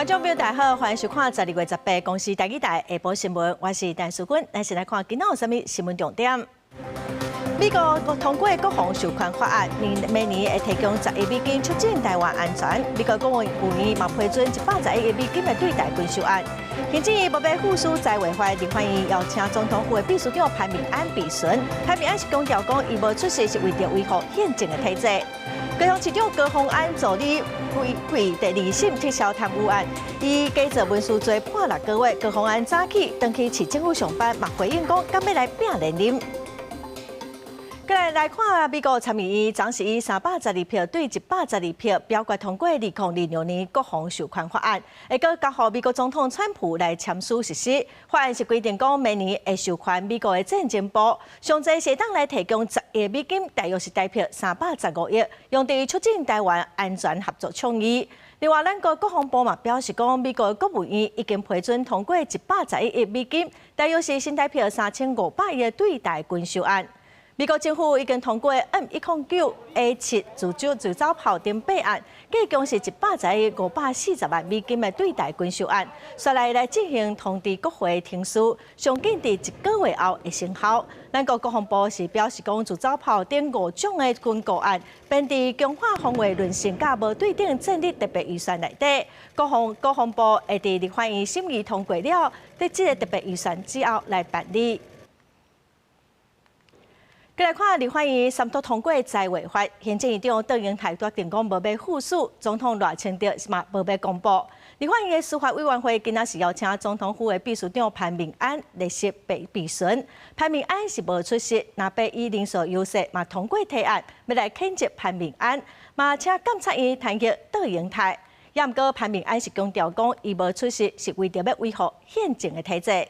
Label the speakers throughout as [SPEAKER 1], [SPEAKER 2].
[SPEAKER 1] 眾朋友大家好，歡迎收看12月18公視台語台下晡新聞，我是陳淑君。咱先來看今仔有啥物新聞重點。美國通過國防授權法案，明年會提供10億美金促進台灣安全。美國國務院嘛批准110億美金的對台軍售案。行政院無欲副署在維法，立法院邀請總統府的秘書長潘孟安備詢。潘孟安是強調講，伊無出席是為著維護憲政的體制。高雄市長高虹安助理違規第二審撤銷貪污案，以假造文書罪判6個月。高虹安早起轉去市政府上班，嘛回應講，敢欲來拚連任。過來來看美國參議院，昨是以312票對112票表決通過2026年國防授權法案，會閣交予美國總統川普來簽署實施。法案是規定講，明年會授權美國的戰爭部，上濟會當來提供10億美金，大約是台幣315億，用佇促進台灣安全合作倡議。另外，咱國國防部嘛表示講，美國國務院已經批准通過111億美金，大約是新台幣3500億的對台軍售案。美國政府已經通過 M109A7自走炮等備案，計共是110億540萬美金的對台軍售案，紲來來進行通知國會程序，上緊佇一個月後會生效。咱國國防部是表示講，自走炮等五種的軍購案，編佇強化防衛韌性佮無對等戰力特別預算內底。國防部會佇立法院審議通過了，佇這個特別預算之後來辦理。過來看立法院三讀通過在維法，行政院長卓榮泰決定講無欲副署，總統賴清德嘛無欲公布。立法院的司法委員會今仔是邀請總統府的秘書長潘孟安列席備詢，潘孟安是無出席，若欲以人數優勢嘛通過提案，欲來譴責潘孟安，嘛請監察院彈劾卓榮泰。也毋過潘孟安是強調講，伊無出席是為著欲維護憲政的體制。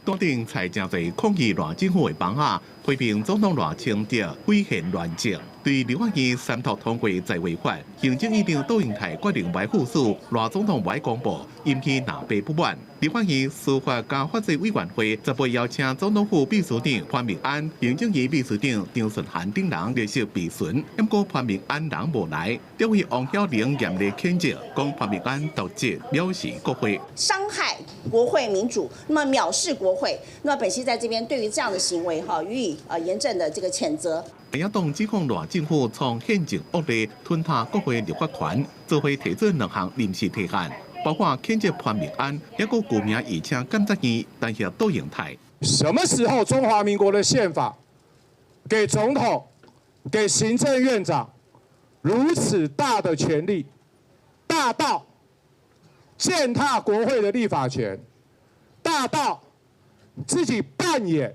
[SPEAKER 2] 當頂在誠濟抗議賴政府的放下，批評總統賴清德毀憲亂政，對立法院三讀通過在維法，行政院長卓榮泰決定無副署，賴總統無公布，引起藍白不滿。立法院司法佮法制委員會18邀請總統府秘書長潘孟安、行政院秘書長張惇涵等人列席備詢，毋過潘孟安人無來，立委王曉玲嚴厲譴責，講潘孟安瀆職藐視國會，
[SPEAKER 3] 傷害國會民主，那麼藐視國會，那麼本席在這邊對於這樣的行為，哈，予以嚴正的這個譴責。
[SPEAKER 2] 在野黨指控賴政府創憲政惡例，吞下國會立法權，做伙提出兩項臨時提案，包括譴責潘孟安，抑閣具名籲請監察院彈劾卓榮泰。
[SPEAKER 4] 什麼時候中華民國的憲法給總統、給行政院長如此大的權力，大到踐踏國會的立法權，大到自己扮演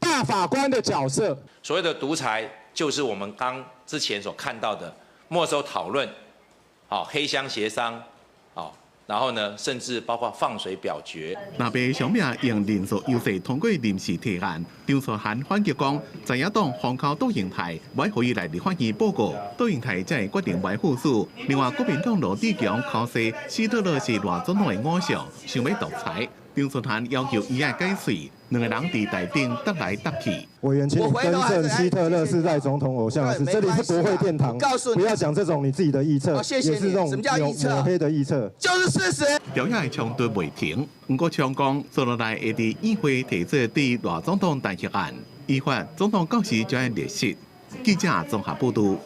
[SPEAKER 4] 大法官的角色？
[SPEAKER 5] 所謂的獨裁，就是我們剛之前所看到的沒收討論，好黑箱協商，好，然後呢，甚至包括放水表決。
[SPEAKER 2] 藍白相拚用人數優勢通過臨時提案，張惇涵反擊講，在野黨封口卓榮泰，無予伊來立法院報告，卓榮泰才會決定無副署。另外，國民黨羅智強剾洗希特勒是賴總統的偶像，想欲獨裁。張惇涵要求伊愛解釋，兩個人佇台頂搭來搭去。
[SPEAKER 6] 委員，請你更正，希特勒是賴總統偶像的事。這裡是國會殿堂，不要講這種你自己的臆測，也是這種抹黑的臆測，
[SPEAKER 4] 就是事實。
[SPEAKER 2] 朝野的衝突未停，毋過強講，紲落來會佇議會提出對賴總統彈劾案，依法總統到時將會列席。記者綜合報導。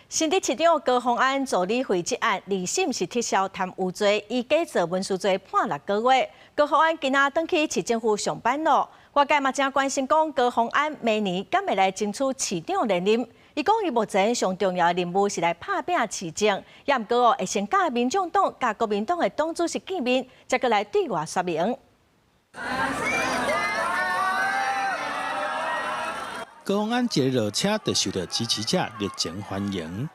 [SPEAKER 1] 新竹市長高虹安助理廢職案，二審是撤銷貪污罪，以假造文書罪判6個月。高虹安今仔轉去市政府上班囉。外界嘛誠關心講高虹安明年敢會來爭取市長連任？伊講伊目前上重要的任務是來拍拚市政，也毋過哦會先佮民眾黨佮國民黨的黨主席見面，才閣來對外說明。
[SPEAKER 7] 高虹安一落車就受到支持者熱情歡迎，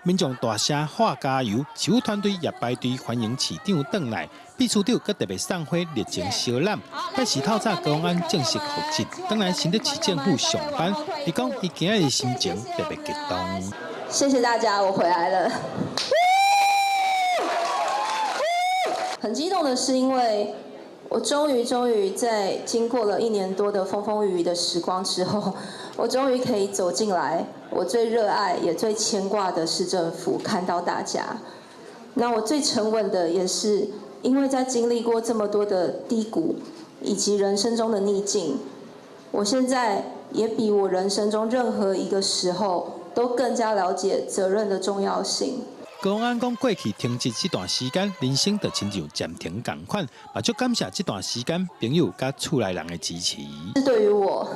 [SPEAKER 7] 民眾大聲喊加油，市府團隊也排隊歡迎市長轉來。秘書長閣特別送花熱情相攬。拜四透早高虹安正式復職，轉來新竹市政府上班。伊講伊今仔日心情特別激動。
[SPEAKER 8] 謝謝大家，我回來了。很激動的是，因為我終於終於在經過了一年多的風風雨雨的時光之後，我終於可以走進來我最熱愛也最牽掛的市政府，看到大家。那我最沉穩的也是因為在經歷過這麼多的低谷以及人生中的逆境，我現在也比我人生中任何一個時候都更加了解責任的重要性。
[SPEAKER 7] 高虹安講，過去停職這段時間，人生就親像暫停仝款，嘛足感謝這段時間朋友佮厝內人的支持。
[SPEAKER 8] 對於我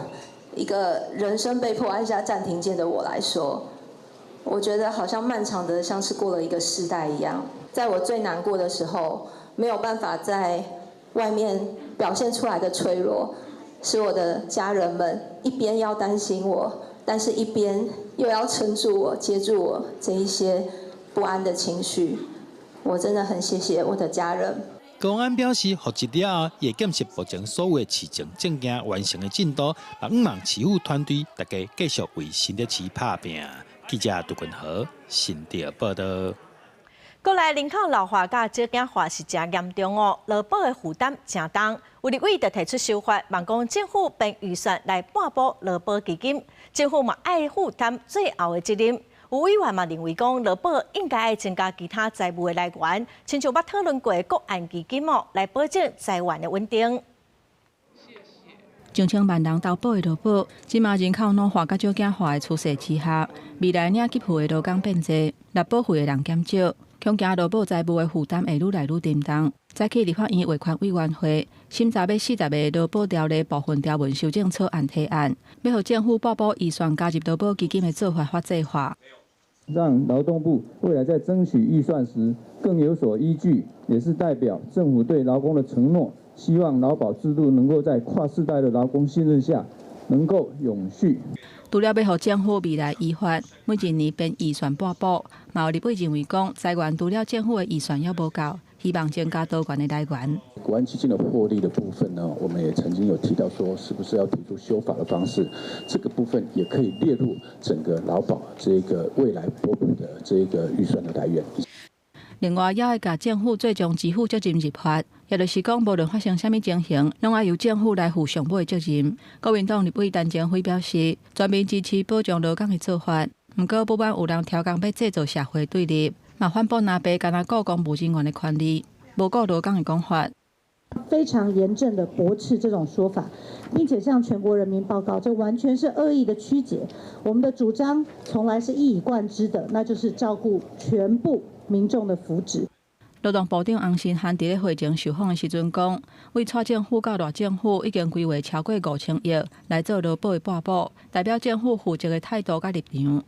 [SPEAKER 8] 一個人生被迫按下暫停鍵的我來說，我覺得好像漫長的像是過了一個世代一樣。在我最難過的時候，沒有辦法在外面表現出來的脆弱，是我的家人們一邊要擔心我，但是一邊又要撐住我、接住我這一些不安的情緒，我真的很謝謝我的家人。
[SPEAKER 7] 高虹安表示，復職了後，會檢視目前所有的市政證件完成的進度，嘛向望市府團隊大家繼續為新竹市拍拚。記者杜君和新竹報道。
[SPEAKER 1] 國內人口老化佮少子化是誠嚴重哦，勞保的負擔誠重。有立委就提出修法，望講政府編預算來撥補勞保基金，政府嘛愛負擔最後的責任。有委員嘛認為講，勞保應該愛增加其他財務的來源，親像捌討論過的國安基金哦，來保證財源的穩定。
[SPEAKER 9] 上千萬人投保的勞保，這馬人口老化佮少子化的趨勢之下，未來領給付的勞工變濟，納保費的人減少，恐驚勞保財務的負擔會愈來愈沉重。早起立法院衛權委員會審查欲40個勞保條例部分條文修正草案提案，欲予政府撥補預算加入勞保基金的做法法制化。
[SPEAKER 10] 讓勞動部未來在爭取預算時更有所依據，也是代表政府對勞工的承諾。希望勞保制度能夠在跨世代的勞工信任下，能夠永續。
[SPEAKER 9] 除了欲予政府未來依法每一年編預算撥補，嘛有立委認為講，財源除了政府的預算猶無夠，希望增加多元的來源。
[SPEAKER 11] 國安基金的獲利的部分呢，我們也曾經有提到說，是不是要提出修法的方式？這個部分也可以列入整個勞保這個未來撥補的這個預算的來源。
[SPEAKER 9] 另外，也會共政府最終支付責任立法，也就是講，無論發生啥物情形，攏愛由政府來負上尾責任。國民黨立委陳晴輝表示，全面支持保障勞工的做法，毋過不滿有人刁工欲製造社會對立，嘛反駁藍白干焦顧公務人員的權利，無顧勞工的講法。
[SPEAKER 12] 非常嚴正的駁斥這種說法，並且向全國人民報告，這完全是惡意的曲解。我們的主張從來是一以貫之的，那就是照顧全部民眾的福祉。
[SPEAKER 9] 勞動部長洪申翰佇咧會前受訪的時陣講，對蔡政府到賴政府已經規劃超過5000億來做勞保的撥補，代表政府負責的態度佮立場。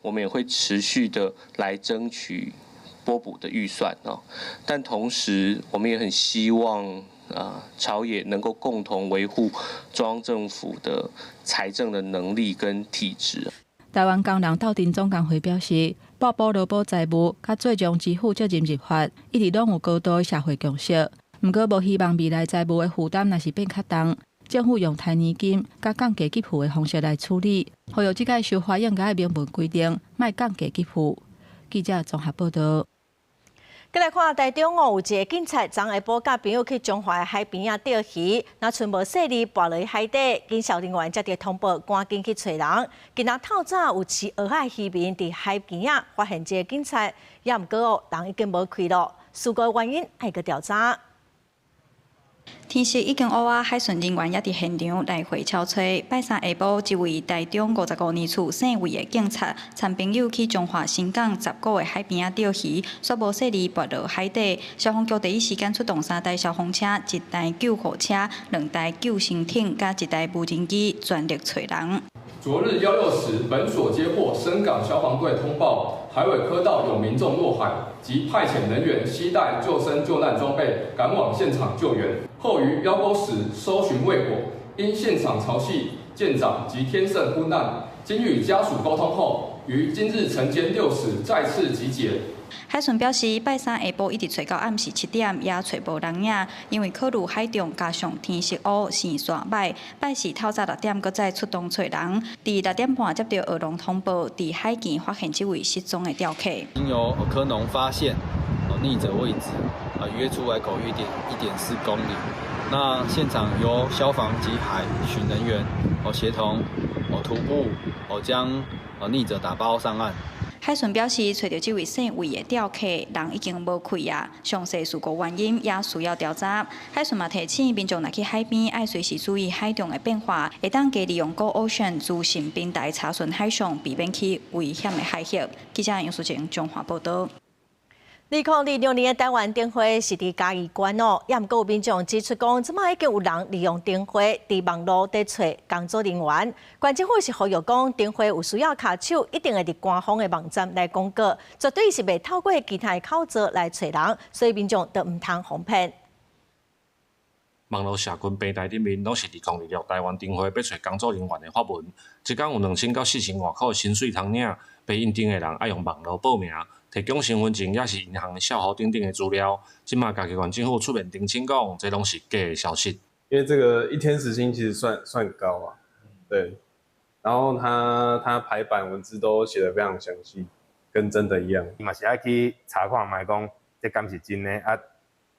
[SPEAKER 13] 我們也會持續的來爭取撥補的預算哦，但同時我們也很希望啊，朝野能夠共同維護中央政府的財政的能力跟體質。
[SPEAKER 9] 台灣工人鬥陣總工會表示，撥補勞保財務佮最終支付責任立法，一直攏有高度的社會共識。毋過，無希望未來財務的負擔若是變較重，政府用台年金佮降低給付的方式來處理。呼籲這屆修法應該明文規定，莫降低給付。記者綜合報道。
[SPEAKER 1] 閣來看台中哦，有一个警察昨下晡佮朋友去彰化的海邊仔釣魚，若賰無細膩跋落海底，警消人員接著通報，趕緊去揣人。今仔透早有飼蚵仔漁民佇海墘仔發現這个警察，也毋過哦，人已經無氣囉，事故原因愛閣調查。
[SPEAKER 14] 天色已經烏啊，海巡人員也佇現場來回敲揣。拜三下晡，一位台中55年厝姓魏的警察，參朋友去彰化伸港十股的海邊仔釣魚，煞無細膩跋落海底。消防局第一時間出動三台消防車、一台救護車、兩台救生艇，佮一台無人機，全力揣人。
[SPEAKER 15] 昨日16時，本所接獲伸港消防隊通報，海尾科道有民眾落海，即派遣人員攜帶救生救難裝備趕往現場救援。後於1勾時搜尋未果，因現場潮汐漸漲及天色昏暗，經與家屬溝通後，於今日晨間6時再次集結。
[SPEAKER 14] 海巡表示，拜三下晡一直揣到暗時7點，也揣無人影，因為考慮海中加上天色烏，生線䆀。拜四透早6點，閣再出動揣人。佇6點半接著蚵農通報，佇海墘發現這位失蹤的釣客。
[SPEAKER 16] 經由蚵農發現溺者位置，
[SPEAKER 10] 渔业出海口1.4公里。那現場由消防及海巡人員協同徒步將溺者打包上岸。
[SPEAKER 14] 海巡表示，揣著這位姓魏的釣客，人已經無氣啊，詳細事故原因也需要調查。海巡嘛提醒民眾，若去海邊，愛隨時注意海中的變化，會當加利用 GoOcean 資訊平台查詢海象，避免去危險的海域。記者楊淑靜彰化報導。
[SPEAKER 1] 2026年的台灣燈會是佇嘉義縣哦，也毋過有民眾指出講，這擺已經有人利用燈會佇網路佇揣工作人員。縣政府是呼籲講，燈會有需要跤手，一定會佇官方的網站來公告，絕對是袂透過其他的口座來揣人，所以民眾都毋通予騙。
[SPEAKER 16] 網路社群平台頂面攏是2026台灣燈會欲揣工作人員的發文，一工有2000到4000外箍的薪水通領，被應徵的人愛用網路報名，提供身份證，抑是銀行帳戶等等的資料。這馬嘉義縣政府出面澄清講，這攏是假的消息。
[SPEAKER 17] 因為這個一天時薪其實算高啊，對。然後他排版文字都寫得非常詳細，跟真的一樣。
[SPEAKER 18] 嘛是愛去查看覓講，這敢是真的啊？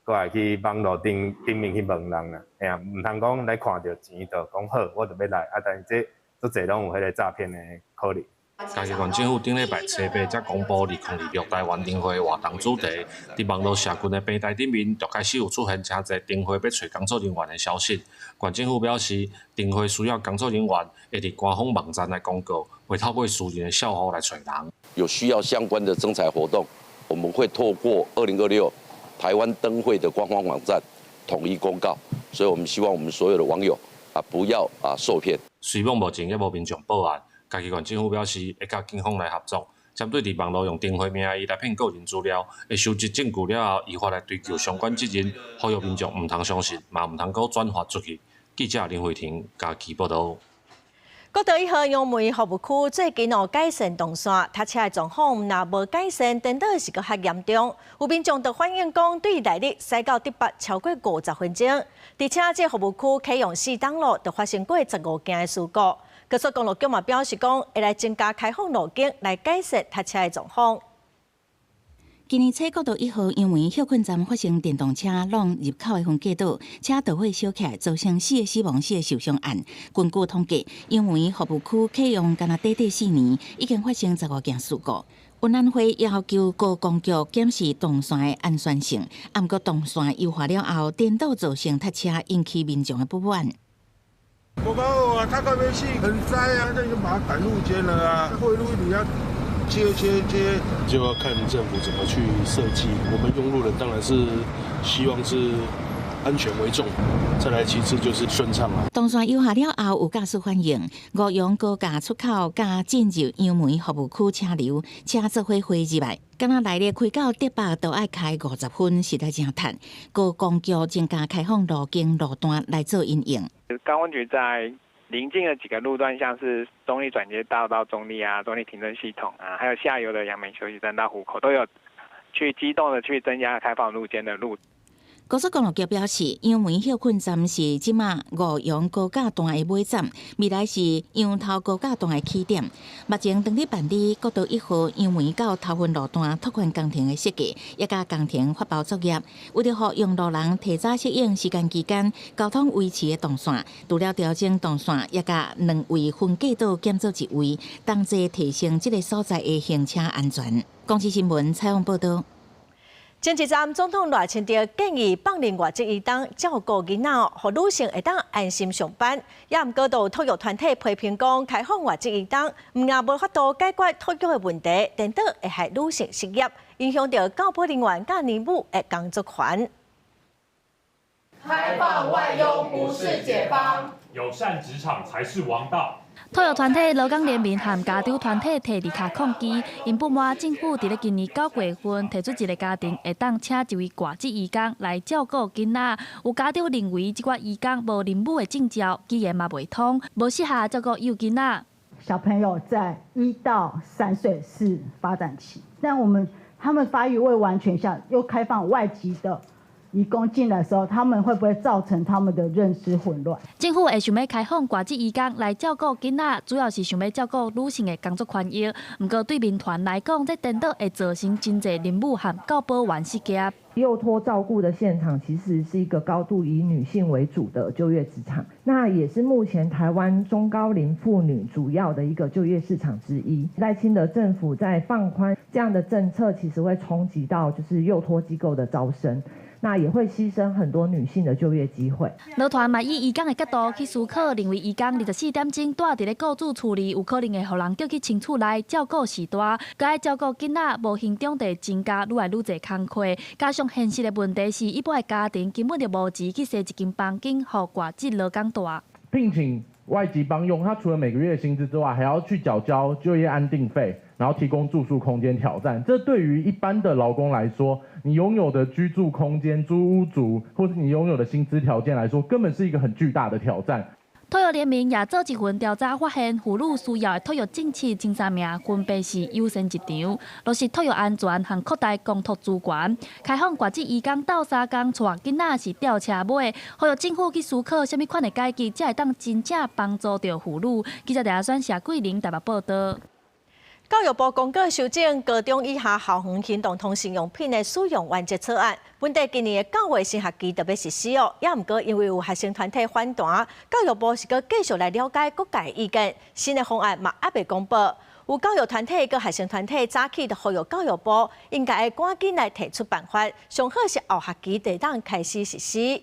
[SPEAKER 18] 閣來去網路頂頂面去問人啦，嘿啊，毋通講來看著錢就講好，我就欲來啊！但是這足濟攏有彼個詐騙的可能。
[SPEAKER 16] 嘉義縣政府頂禮拜初八才公布2026台灣燈會活動主題，佇網路社群的平台頂面就開始有出現誠濟燈會欲揣工作人員的消息。縣政府表示，燈會需要工作人員會佇官方網站來公告，袂透過私人的帳戶來揣人。
[SPEAKER 19] 有需要相關的徵才活動，我們會透過2026台灣燈會的官方網站統一公告，所以我們希望我們所有的網友啊，不要啊受騙。
[SPEAKER 16] 雖罔目前猶無民眾報案，嘉義縣政府表示會佮警方來合作，針對佇網路用燈會名義來騙個人資料，會收集證據了後，依法來追究相關責任。呼籲民眾毋通相信，嘛毋通閣轉發出去。記者林慧婷嘉義報導。
[SPEAKER 1] 國道1號楊梅服務區最近哦改善動線，塞車的狀況若無改善，顛倒是閣較嚴重。有民眾就反映講，對來日駛到竹北超過50分鐘，而且這個服務區啟用4冬路，就發生過15件的事故。高速公路局嘛表示講，會來增加開放路徑來改善塞車的狀況。
[SPEAKER 20] 今年初國道1號楊梅歇睏站發生電動車挵入口的分隔島，車著火燒起來，造成四个死亡、四个受傷案。根據統計，楊梅服務區啟用干焦短短4年，已經發生15件事故。運安會要求高公局檢視動線的安全性，毋過動線優化了後，顛倒造成塞車，引起民眾的不滿。
[SPEAKER 21] 無講啊，塞到欲死，很塞啊，那就把它改路肩了啊，會路你要切切切，
[SPEAKER 22] 就要看政府怎麼去設計。我們用路人當然是希望是安全為重，再來其次就是順暢啊。
[SPEAKER 20] 動線優化了後，有駕駛反映，五楊高架出口佮進入楊梅服務區車流，車做伙匯入來，敢若來日開到竹北都愛開50分，實在真窒。高公局增加開放路徑路段來做因應。
[SPEAKER 23] 高公局在鄰近的幾個路段，像是中壢轉接道到中壢啊、中壢停車系統啊，還有下游的楊梅休息站到湖口，都有去機動的去增加開放路肩的路。
[SPEAKER 20] 高速公路局表示，楊梅歇睏站是這馬五楊高架段的尾站，未來是楊頭高架段的起點。目前正佇辦理國道1號楊梅到頭份路段拓寬工程的設計，也佮工程發包作業，為著予用路人提早適應時間期間交通維持的動線，除了調整動線，也共兩位分隔島減做一位，同齊提升這个所在的行車安全。公視新聞採訪報導。
[SPEAKER 1] 前一站總統賴清德建議放任外籍移工照顧囡仔，予女性會當安心上班。也毋過都有托育團體批評講，開放外籍移工，毋但無法度解決托育的問題，顛倒會害女性失業，影響著教保人員佮奶母的工作權。
[SPEAKER 24] 開放外傭不是解方，
[SPEAKER 25] 友善職場才是王道。
[SPEAKER 26] 托育團體勞工聯盟和家長團體提佇跤抗議，𪜶不滿政府佇咧今年9月份提出一个家庭會當請一位外籍移工來照顧囡仔，有家長認為這寡移工無認母的證照，語言嘛袂通，無適合照顧幼囡仔。
[SPEAKER 27] 小朋友在1到3歲是發展期，但我們他們發育未完全下，又開放外籍的移工進來的時候，他們會不會造成他們的認知混亂？
[SPEAKER 26] 政府會想欲開放外籍移工來照顧囡仔，主要是想欲照顧女性的工作權益。毋過對民團來講，這顛倒會造成真濟認母和教保員失業。
[SPEAKER 2] 幼托照顧的現場其實是一個高度以女性為主的就業職場，那也是目前台灣中高齡婦女主要的一個就業市場之一。賴清德政府在放寬這樣的政策，其實會衝擊到就是幼托機構的招生。那也會犧牲很多女性的就業機會。
[SPEAKER 26] 勞團嘛以移工的角度去思考，認為移工24點鐘蹛佇咧雇主厝裡，有可能會予人叫去親厝內照顧序大，閣愛照顧囡仔，無形中會增加愈來愈濟工課。加上現實的問題是，一般的家庭根本就無錢去踅一間房間，予外籍勞工蹛。
[SPEAKER 3] 聘請外籍幫傭，他除了每個月薪資之外，還要去繳交就業安定費，然後提供住宿空間挑戰。這對於一般的勞工來說，你擁有的居住空間、租屋族，或是你擁有的薪資條件來說，根本是一個很巨大的挑戰。
[SPEAKER 26] 托育聯盟也做一份調查，發現婦女需要的托育政策前三名分別是優先入場、落實托育安全和擴大公托資源、開放外籍移工鬥相共帶囡仔是吊車尾，呼籲政府去思考啥物款的改革，才會當真正幫助著婦女。記者陳阿選、謝桂玲台北報道。
[SPEAKER 1] 教育部公告修正高中以下校園行動通訊用品的使用原則草案，本地今年的九月新學期就欲實施哦。也毋過因為有學生團體反彈，教育部是閣繼續來了解各界意見，新的方案嘛猶未公布。有教育團體佮學生團體早起就呼籲教育部應該會趕緊來提出辦法，上好是後學期就當開始實施。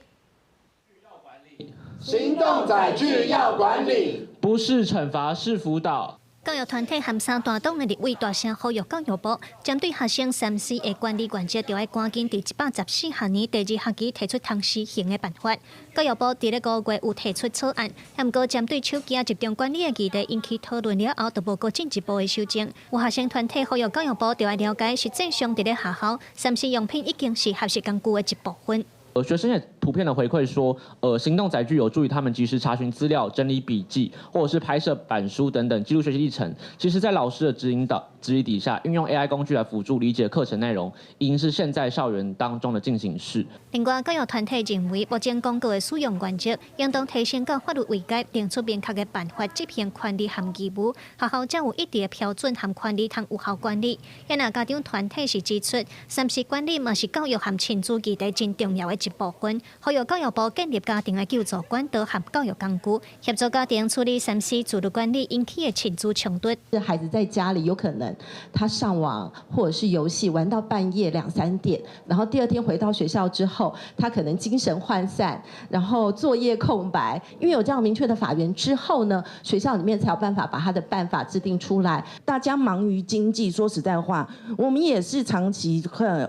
[SPEAKER 4] 行動載具要管理，
[SPEAKER 5] 不是懲罰，是輔導。
[SPEAKER 6] 教育團體和三大黨的立委大聲呼籲教育部，針對學生3C 的管理原則，著愛趕緊佇114學年第二學期提出通施行的辦法。教育部佇咧5月有提出草案，毋過針對手機仔集中管理的議題引起討論了後，就無閣進一步的修正。有學生團體呼籲教育部，著愛了解實際上佇咧學校3C 用品已經是學習工具的一部分。
[SPEAKER 5] 學生也普遍的回饋說，行動載具有助於他們及時查詢資料、整理筆記，或者是拍攝板書等等記錄學習歷程。其實，在老師的指引導指引底下，運用 AI 工具來輔助理解課程內容，已經是現在校園當中的進行式。
[SPEAKER 6] 另外，教育團體認為，目前公告的使用原則應當提升到法律位階，定出明確的辦法執行權利和義務，學校才有一定的標準和權利通有效管理。也若家長團體是指出，3C 管理嘛是教育和親子議題真重要的一部分，呼籲教育部建立家庭的救助管道和教育工具，協助家庭處理3C 自律管理引起的親子衝突。
[SPEAKER 7] 孩子在家裡有可能他上網或者是遊戲玩到半夜2、3點，然後第二天回到學校之後，他可能精神渙散，然後作業空白。因為有這樣明確的法源之後呢，學校裡面才有辦法把他的辦法制定出來。
[SPEAKER 8] 大家忙於經濟，說實在話，我們也是長期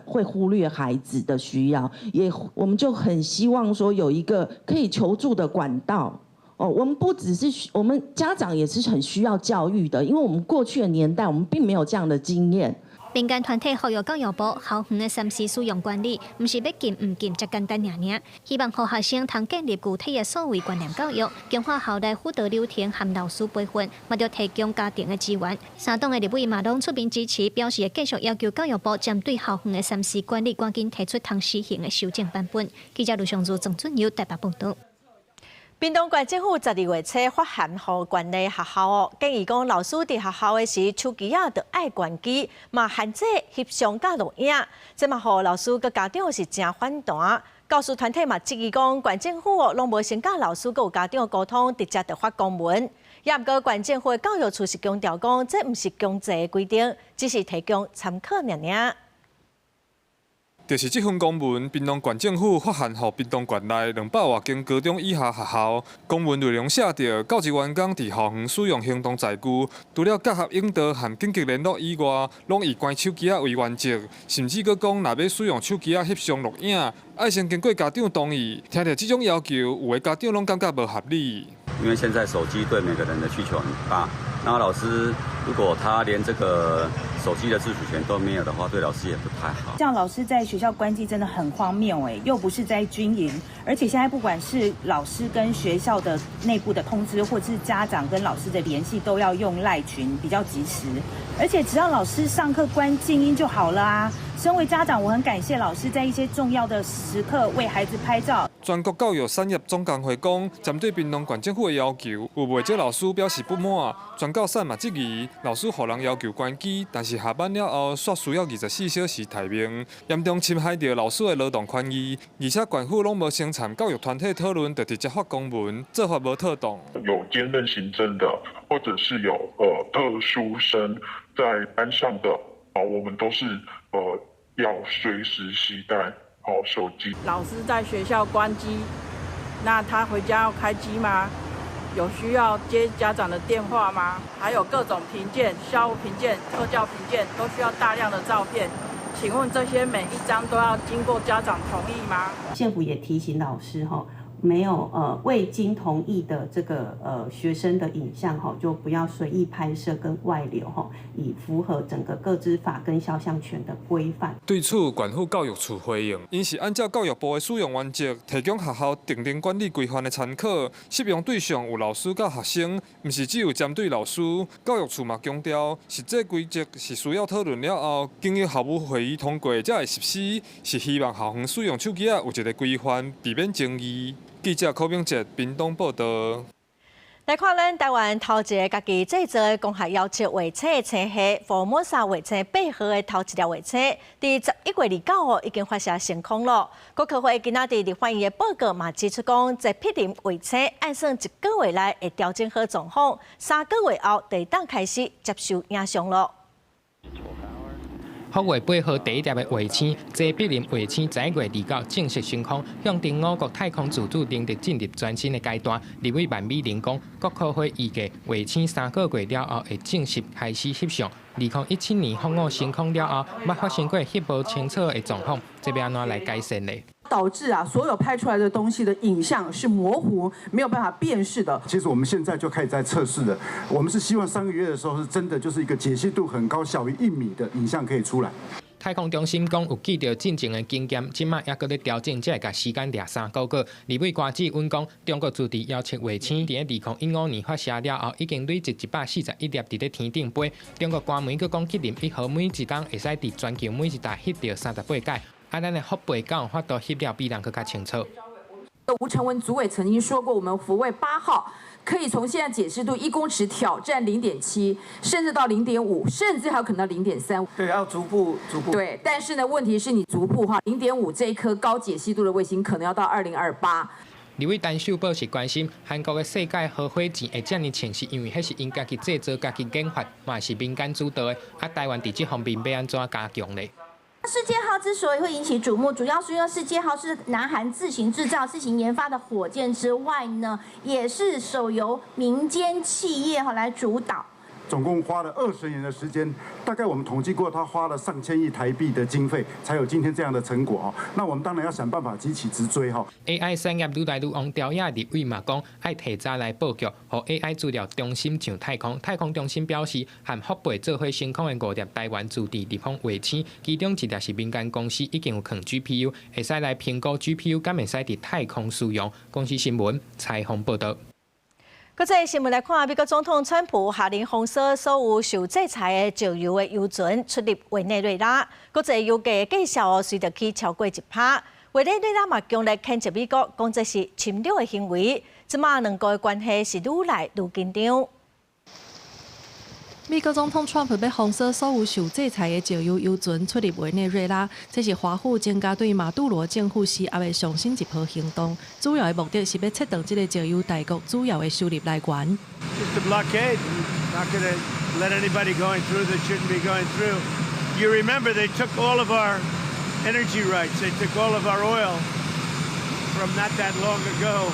[SPEAKER 8] 會忽略孩子的需要，也我們就很希望說有一個可以求助的管道。哦，我們不只是我們家長也是很需要教育的，因為我們過去的年代，我們並沒有這樣的經驗。
[SPEAKER 6] 民間團體呼籲教育部校園的3C 使用管理，毋是欲禁毋禁遮簡單爾爾，希望予學生通建立具體的數位觀念教育，強化校內輔導流程和老師培訓，嘛著提供家庭的資源。三黨的立委嘛攏出面支持，表示會繼續要求教育部針對校園的3C 管理，趕緊提出通施行的修正版本。記者盧尚如、鄭俊友台北報導。
[SPEAKER 1] 屏東縣政府12月初發函予縣內學校哦，建議講老師佇學校的時，手機仔著愛關機，嘛限制翕相佮錄影，這嘛予老師佮家長是誠反彈。教師團體嘛質疑講，縣政府哦攏無先佮老師閣有家長溝通，直接就發公文。也毋過縣政府的教育處是強調講，這毋是強制的規定，只是提供參考爾爾。
[SPEAKER 28] 就是這份公文，屏東縣政府發函予屏東縣內200外間高中以下學校。公文內容寫著，教職員工佇校園使用行動載具，除了教學引導和緊急聯絡以外，攏以關手機仔為原則。甚至閣講，若欲使用手機仔翕相錄影，愛先經過家長同意。聽著這種要求，有的家長攏感覺無合理。
[SPEAKER 29] 因為現在手機對每個人的需求很大，那老師如果他連這個手機的自主權都沒有的話，對老師也不太好。
[SPEAKER 30] 這樣老師在學校關機真的很荒謬哎，又不是在軍營，而且現在不管是老師跟學校的內部的通知，或者是家長跟老師的聯繫，都要用賴群比較及時。而且只要老師上課關靜音就好了啊，身為家長，我很感謝老師在一些重要的時刻為孩子拍照。
[SPEAKER 28] 全國教育產業總工會講，針對屏東縣政府的要求，有袂少老師表示不滿。全教產嘛質疑，老師予人要求關機，但是下班了後，煞需要24小時待命，嚴重侵害著老師的勞動權益。而且縣府攏無先參教育團體討論，就直接發公文，做法無妥當。
[SPEAKER 9] 有兼任行政的，或者是有特殊生在班上的，啊，我們都是要隨時攜帶好手機。
[SPEAKER 10] 老師在學校關機，那他回家要開機嗎？有需要接家長的電話嗎？還有各種評鑑、校務評鑑、特教評鑑，都需要大量的照片。請問這些每一張都要經過家長同意嗎？
[SPEAKER 11] 縣府也提醒老師，哈，沒有未經同意的這個學生的影像，哈，就不要隨意拍攝跟外流，哈，以符合整個個資法跟肖像權的規範。
[SPEAKER 28] 對此，縣府教育處回應，𪜶是按照教育部的使用原則，提供學校訂定管理規範的參考，適用對象有老師佮學生，毋是只有針對老師。教育處嘛強調，實際規則是需要討論了後，經由校務會議通過才會實施，是希望校方使用手機仔有一個規範，避免爭議。記者柯明哲屏東報導。
[SPEAKER 1] 來看咱台灣頭一个家己製造的光學遙測衛星的星系，福爾摩沙衛星8號的頭一粒衛星，佇11月29號已經發射升空了。國科會今仔佇立法院的報告嘛指出講，這毗鄰衛星按算一個月內會調整好狀況，3個月後就會當開始接收影像囉。
[SPEAKER 12] 福衛8號第一粒的衛星，這毗鄰衛星11月29正式升空，象徵我國太空自主能力進入全新的階段。立委萬美玲講，國科會預計衛星3個月了後會正式開始翕相。2017年福五升空了後，捌發生過翕無清楚的狀況，這欲按怎來改善呢？
[SPEAKER 13] 導致啊，所有拍出來的東西的影像是模糊，沒有辦法辨識的。
[SPEAKER 14] 其實我們現在就開始在測試了。我們是希望3個月的時候，是真的就是一個解析度很高、小於1米的影像可以出來。
[SPEAKER 12] 太空中心講有記著進前的經驗，這擺猶閣咧調整，才會共時間掠3個月。立委關志穩講，中國自製遙測衛星佇2015年發射了後，已經累積141粒佇咧天頂飛。中國官媒閣講，吉林1號每一冬會使佇全球每一台翕著38擺。啊，咱的福八敢有法度翕了比人閣較清楚？
[SPEAKER 15] 吳成文主委曾經說過，我們福衛8號可以從現在解析度1公尺挑戰0.7，甚至到0.5，甚至還有可能到0.3。
[SPEAKER 17] 對，要逐步逐步。
[SPEAKER 15] 對，但是呢，問題是你逐步哈，0.5這一顆高解析度的衛星可能要到2028。
[SPEAKER 12] 立委陳秀寶是關心韓國的世界號火箭會遮爾清晰，因為彼是𪜶家己製造、家己研發，嘛是民間主導的。啊，台灣佇這方面欲按怎加強咧？
[SPEAKER 18] 世界號之所以會引起矚目，主要是因為世界號是南韓自行製造、自行研發的火箭之外呢，也是首由民間企業哈來主導。
[SPEAKER 14] 總共花了20年的時間，大概我們統計過，他花了上千億台幣的經費，才有今天這樣的成果哦。那我們當然要想辦法急起直追哈。
[SPEAKER 12] AI 產業愈來愈旺，朝野立委嘛講，愛提早來布局，予 AI 資料中心上太空。太空中心表示，和福八做伙升空的五粒台灣自製立方衛星，其中一粒是民間公司已經有囥 GPU，會使來評估 GPU 敢會使佇太空使用。公視新聞採訪報導。
[SPEAKER 1] 國際新聞來看，美國總統川普下令封鎖所有受制裁的石油的油船出入委內瑞拉，國際油價繼續隨著起超過1%。委內瑞拉嘛強烈譴責美國，講這是侵略的行為。這馬兩國的關係是愈來愈緊張。
[SPEAKER 19] 美國總統川普欲封鎖所有受制裁的石油油船出入委內瑞拉，這是華府增加對馬杜羅政府施壓的上新一波行動。主要的目的是欲切斷這个石油大國主要的收入來源。
[SPEAKER 31] Just a blockade. Not going to let anybody going through that shouldn't be going through. You remember they took all of our energy rights. They took all of our oil from not that long ago,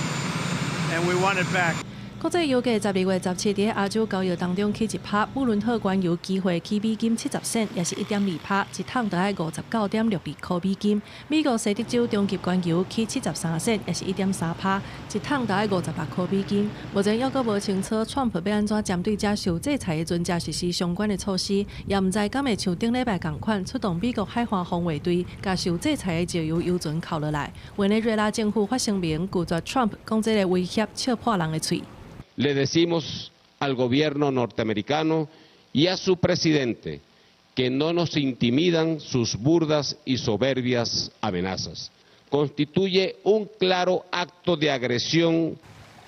[SPEAKER 31] and we want it back.
[SPEAKER 19] 國際油價12月17佇亞洲交易當中起1趴，布倫特原油期貨起美金70仙，也是1.2趴，一桶就愛59.62箍美金。美國西德州中級原油起73仙，也是1.3趴，一桶就愛58箍美金。目前猶閣無清楚，川普欲按怎針對這受制裁的船隻實施相關的措施，也毋知敢會像頂禮拜仝款出動美國海岸防衛隊，共受制裁的石油油船扣落來。委內瑞拉政府發聲明拒絕川普講這个威脅笑破人的喙。
[SPEAKER 32] Le decimos al gobierno norteamericano y a su presidente
[SPEAKER 2] Que no nos intimidan sus burdas y soberbias amenazas. Constituye un claro acto de agresión.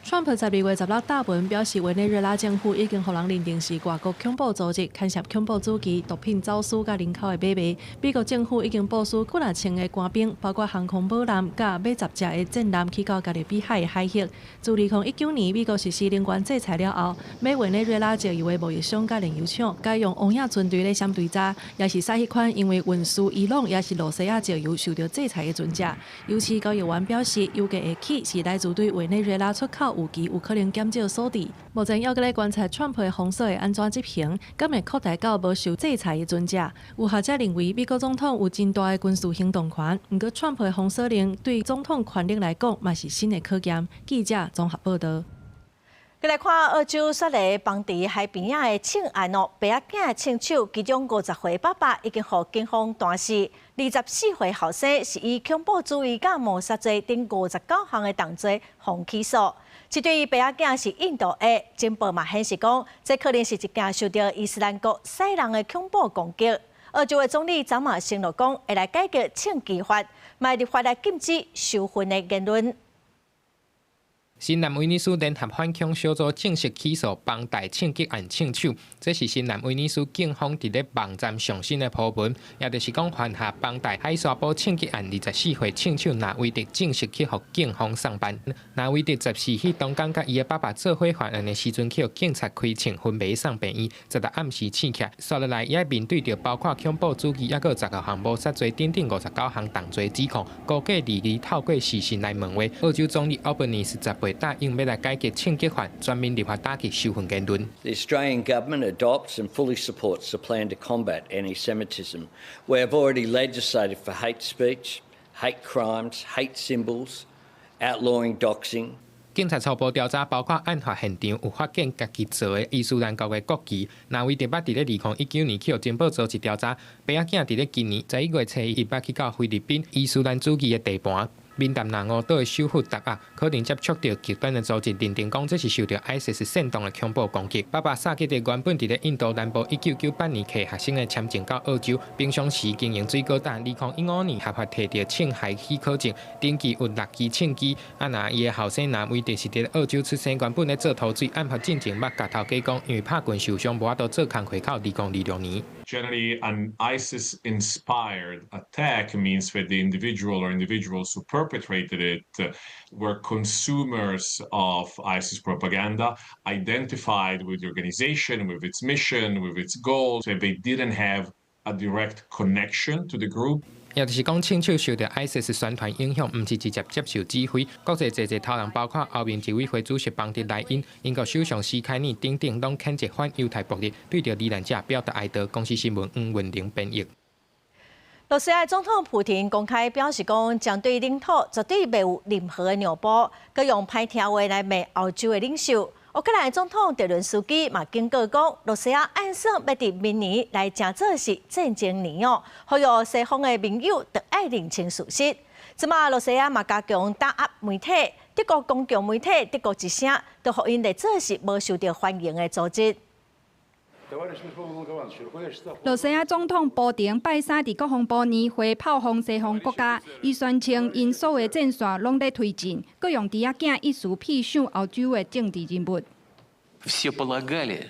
[SPEAKER 19] 川普12月16答文表示，委內瑞拉政府已經予人認定是外國恐怖組織，牽涉恐怖主義、毒品走私佮人口的買賣。美國政府已經部署幾若千个官兵，包括航空母艦佮80隻的戰艦去到加勒比海的海域。自2019年美國實施能源制裁了後，買委內瑞拉石油的貿易商佮煉油廠，改用烏影船隊咧閃追查，也是駛彼款因為運輸伊朗抑是露西亞石油受著制裁的船隻。油市交易員表示，油價會起是來自對委內瑞拉出口預期有可能減少所致。目前猶閣咧觀察川普的封鎖會按怎執行，敢會擴大到無受制裁的船隻。有學者認為，美國總統有真大的軍事行動權，毋過川普的封鎖令對總統權力來講，嘛是新的考驗。記者綜合報導。
[SPEAKER 1] 閣來看澳洲雪梨邦迪海邊仔的槍案哦，白仔囝槍手，其中50歲爸爸已經予警方彈死，24歲後生是以恐怖主義佮謀殺罪等59項的重罪予起訴。這對白仔囝是印度裔，情報嘛顯示講，這可能是一件受著伊斯蘭國使弄的恐怖攻擊。澳洲的總理查馬承諾講，會來改革槍支法，嘛立法來禁止仇恨的言論。
[SPEAKER 12] 新南威爾斯聯合反恐小組正式起訴邦大槍擊案槍手，這是新南威爾斯警方佇咧網站上新的鋪文，也就是講犯下邦大海沙堡槍擊案24歲槍手納維德正式去予警方送辦。納維德14彼當工佮伊的爸爸做伙犯案的時陣，去予警察開槍昏迷送病院，16暗時醒起來，紲落來伊愛面對著包括恐怖主義，抑閣15項謀殺罪等等59項重罪指控，估計二二透過視訊來問話。澳洲總理奧本尼斯18答應欲來改革槍擊法，全面立法打擊仇恨言論。
[SPEAKER 3] The Australian government adopts and fully supports the plan to combat anti-Semitism. We have already legislated for hate speech, hate crimes, hate symbols, outlawing doxing.
[SPEAKER 12] 警察初步調查，包括案發現場有發現家己做的伊斯蘭國的國旗。納維德捌佇咧2019年去予情報組織調查，白仔囝佇咧今年11月初一捌去到菲律賓伊斯蘭主義的地盤。緬甸南澳島的首府達亞可能接觸著極端的組織，認定講這是受著 ISIS 煽動的恐怖攻擊。爸爸薩吉德原本佇咧印度南部1998年摕學生的簽證到澳洲，平常時經營水果檔。2015年合法摕著槍械許可證，登記有六支槍支。啊，若伊的後生納維德是佇咧澳洲出生，原本咧做土水，案發進前捌共頭家講，因為拍拳受傷，無法度做工課到2026年。
[SPEAKER 16] Generally, an ISIS-inspired attack means that the individual or individuals who perpetrated it were consumers of ISIS propaganda, identified with the organization, with its mission, with its goals. They didn't have a direct connection to the group.
[SPEAKER 12] 也就是講，槍手受著 ISIS 宣傳影響，毋是直接接受指揮。國際濟濟頭人，包括歐盟執委會主席馮德萊恩、英國首相施凱爾等等，攏譴責反猶太暴力，對著罹難者表達哀悼。公視新聞黃文玲編譯。
[SPEAKER 1] 羅西亞總統普廷公開表示講，將對領土絕對袂有任何的讓步，閣用歹聽話來罵歐洲的領袖。烏克蘭總統澤倫斯基嘛警告講，羅西亞按算欲佇明年來成做是戰爭年哦，呼籲西方的盟友著愛認清事實。這馬羅西亞嘛加強打壓媒體，德國公共媒體德國之聲都予𪜶列做是無受著歡迎的組織。
[SPEAKER 17] 羅西亞總統普廷拜三佇國防部年會炮轟西方國家，伊宣稱𪜶所有的戰線攏咧推進，閣用豬仔囝一詞戲謔歐洲的政治人物。
[SPEAKER 20] Все полагали,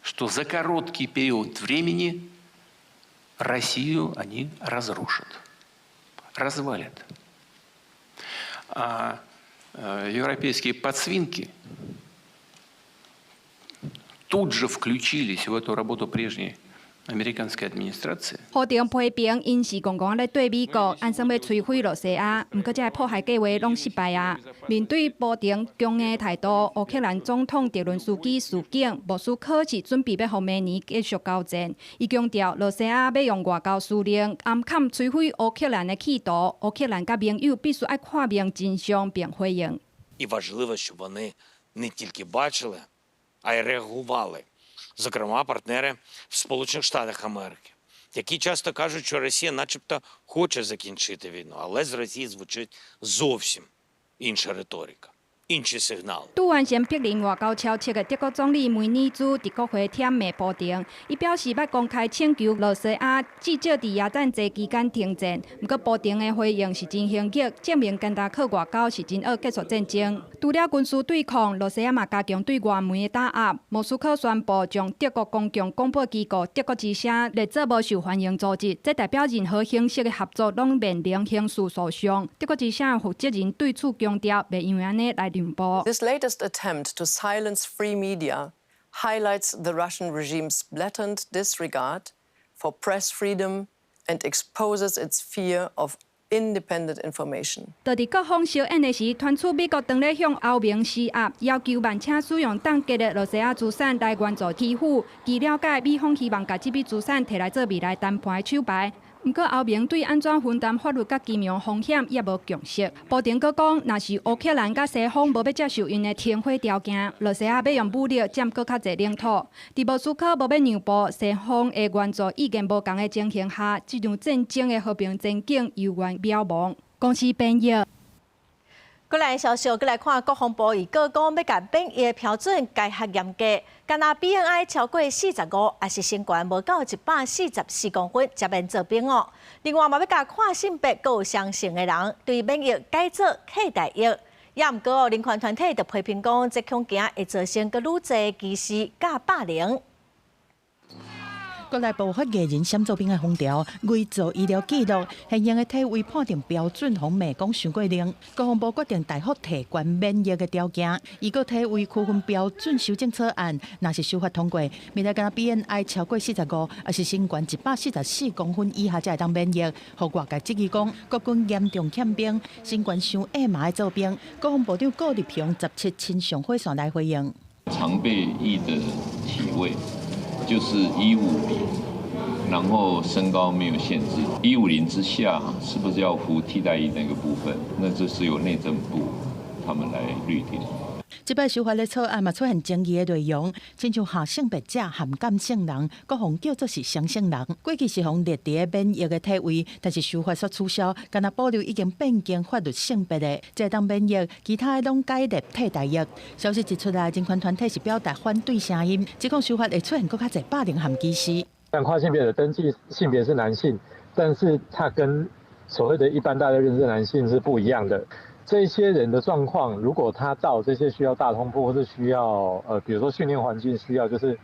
[SPEAKER 20] что за короткий период времени Россию они разрушат, развалят. А европейские подсвинки тут же включились в эту работу прежней американской администрации.
[SPEAKER 17] 普廷批評𪜶是戇戇咧對美國，按算欲摧毀羅西亞，毋過這个破壞計劃攏失敗啊！面對普廷強硬態度，烏克蘭總統澤倫斯基示警，莫斯科是準備欲予明年繼續交戰。伊強調，羅西亞欲用外交辭令暗崁摧毀烏克蘭的企圖，烏克蘭佮盟友必須愛看明真相並回應。
[SPEAKER 21] І важливо, щоб вони не тільки бачили, а й реагували. Зокрема, партнери в Сполучених Штатах Америки, які часто кажуть, що Росія начебто хоче закінчити війну, але з Росії звучить зовсім інша риторика. Інші сигнали.
[SPEAKER 17] 拄完成柏林外交超册的德國總理梅爾茲佇國會唾罵普丁，伊表示欲公開請求羅西亞至少佇耶誕節期間停戰。毋過普丁的回應是真輕易，證明簡單靠外交是真惡結束戰爭。除了軍事對抗，羅西亞嘛加強對外媒的打壓。莫斯科宣布將德國公共廣播機構德國之聲列做無受歡迎組織，這代表任何形式的合作攏面臨刑事訴訟。德國之聲負責人對此強調，袂因為按呢來讓步。
[SPEAKER 4] This latest attempt to silence free media highlights the Russian regime's blatant disregard for press freedom and exposes its fear of independent information.
[SPEAKER 17] 就佇各方相演的時，傳出美國當咧向歐盟施壓，要求慢車使用凍結的羅西亞資產來援助基輔。據了解，美方希望共這筆資產提來做未來談判的手牌。毋過歐盟對按怎分擔法律佮金融風險猶無共識。普丁閣講，若是烏克蘭佮西方無欲接受𪜶的停火條件，羅西亞欲用武力佔閣較濟領土。佇莫斯科無欲讓步，西方的援助意見無仝的情形下，這場戰爭的和平前景猶原渺茫。公視編譯。
[SPEAKER 1] 過來消息，閣來看國防部預告講，欲共免役的標準改較嚴格，干焦 BMI 超過45，抑是身懸無夠144公分，才免做兵哦。另外嘛，欲共跨性別閣有雙性的人，對免役改做替代役。也毋過哦，人權團體就批評講，這恐驚會造成閣愈濟歧視佮霸凌。
[SPEAKER 5] 國內爆發藝人閃做兵的風潮，偽造醫療記錄，現行的體位判定標準，予罵講傷過龍。國防部決定大幅提懸免役的條件，伊閣體位區分標準修正草案，若是修法通過，未來干焦 BMI 超過45，抑是身懸144公分以下才會當免役。予外界質疑講，國軍嚴重欠兵，身懸傷矮嘛愛做兵。國防部長顧立雄17親上火線來回應。
[SPEAKER 6] 常備役的體位就是150，然後身高沒有限制，150之下是不是要服替代役那個部分？那這是由內政部他們來律定。
[SPEAKER 5] 這擺修法的草案嘛出現爭議的內容，親像下性別者含感性人，閣予叫做是雙性人。過去是予列佇免役的體位，但是修法煞取消，干焦保留已經變更法律性別的，才會當免役，其他的攏改列替代役。消息一出來，人權團體是表達反對聲音，指控修法會出現閣較濟霸凌和歧視。
[SPEAKER 7] 但跨性別的登記性別是男性，但是他跟所謂的一般大家認知男性是不一樣的。這些人的狀況，如果他到這些需要大通鋪，或是需要比如說訓練環境需要，就是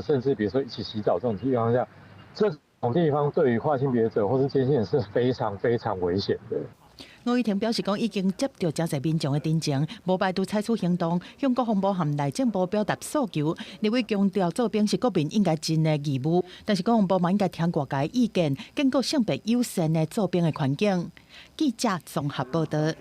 [SPEAKER 7] 甚至比如說一起洗澡這種地方下，這種地方對於跨性別者或是間性人是非常非常危險的。
[SPEAKER 5] 吳怡婷表示，講已經接到誠濟民眾的陳情，無排除採取行動，向國防部和內政部表達訴求。立委強調，做兵是國民應該盡的義務，但是國防部嘛應該聽外界意見，建構性別友善的做兵的環境。記者綜合報道。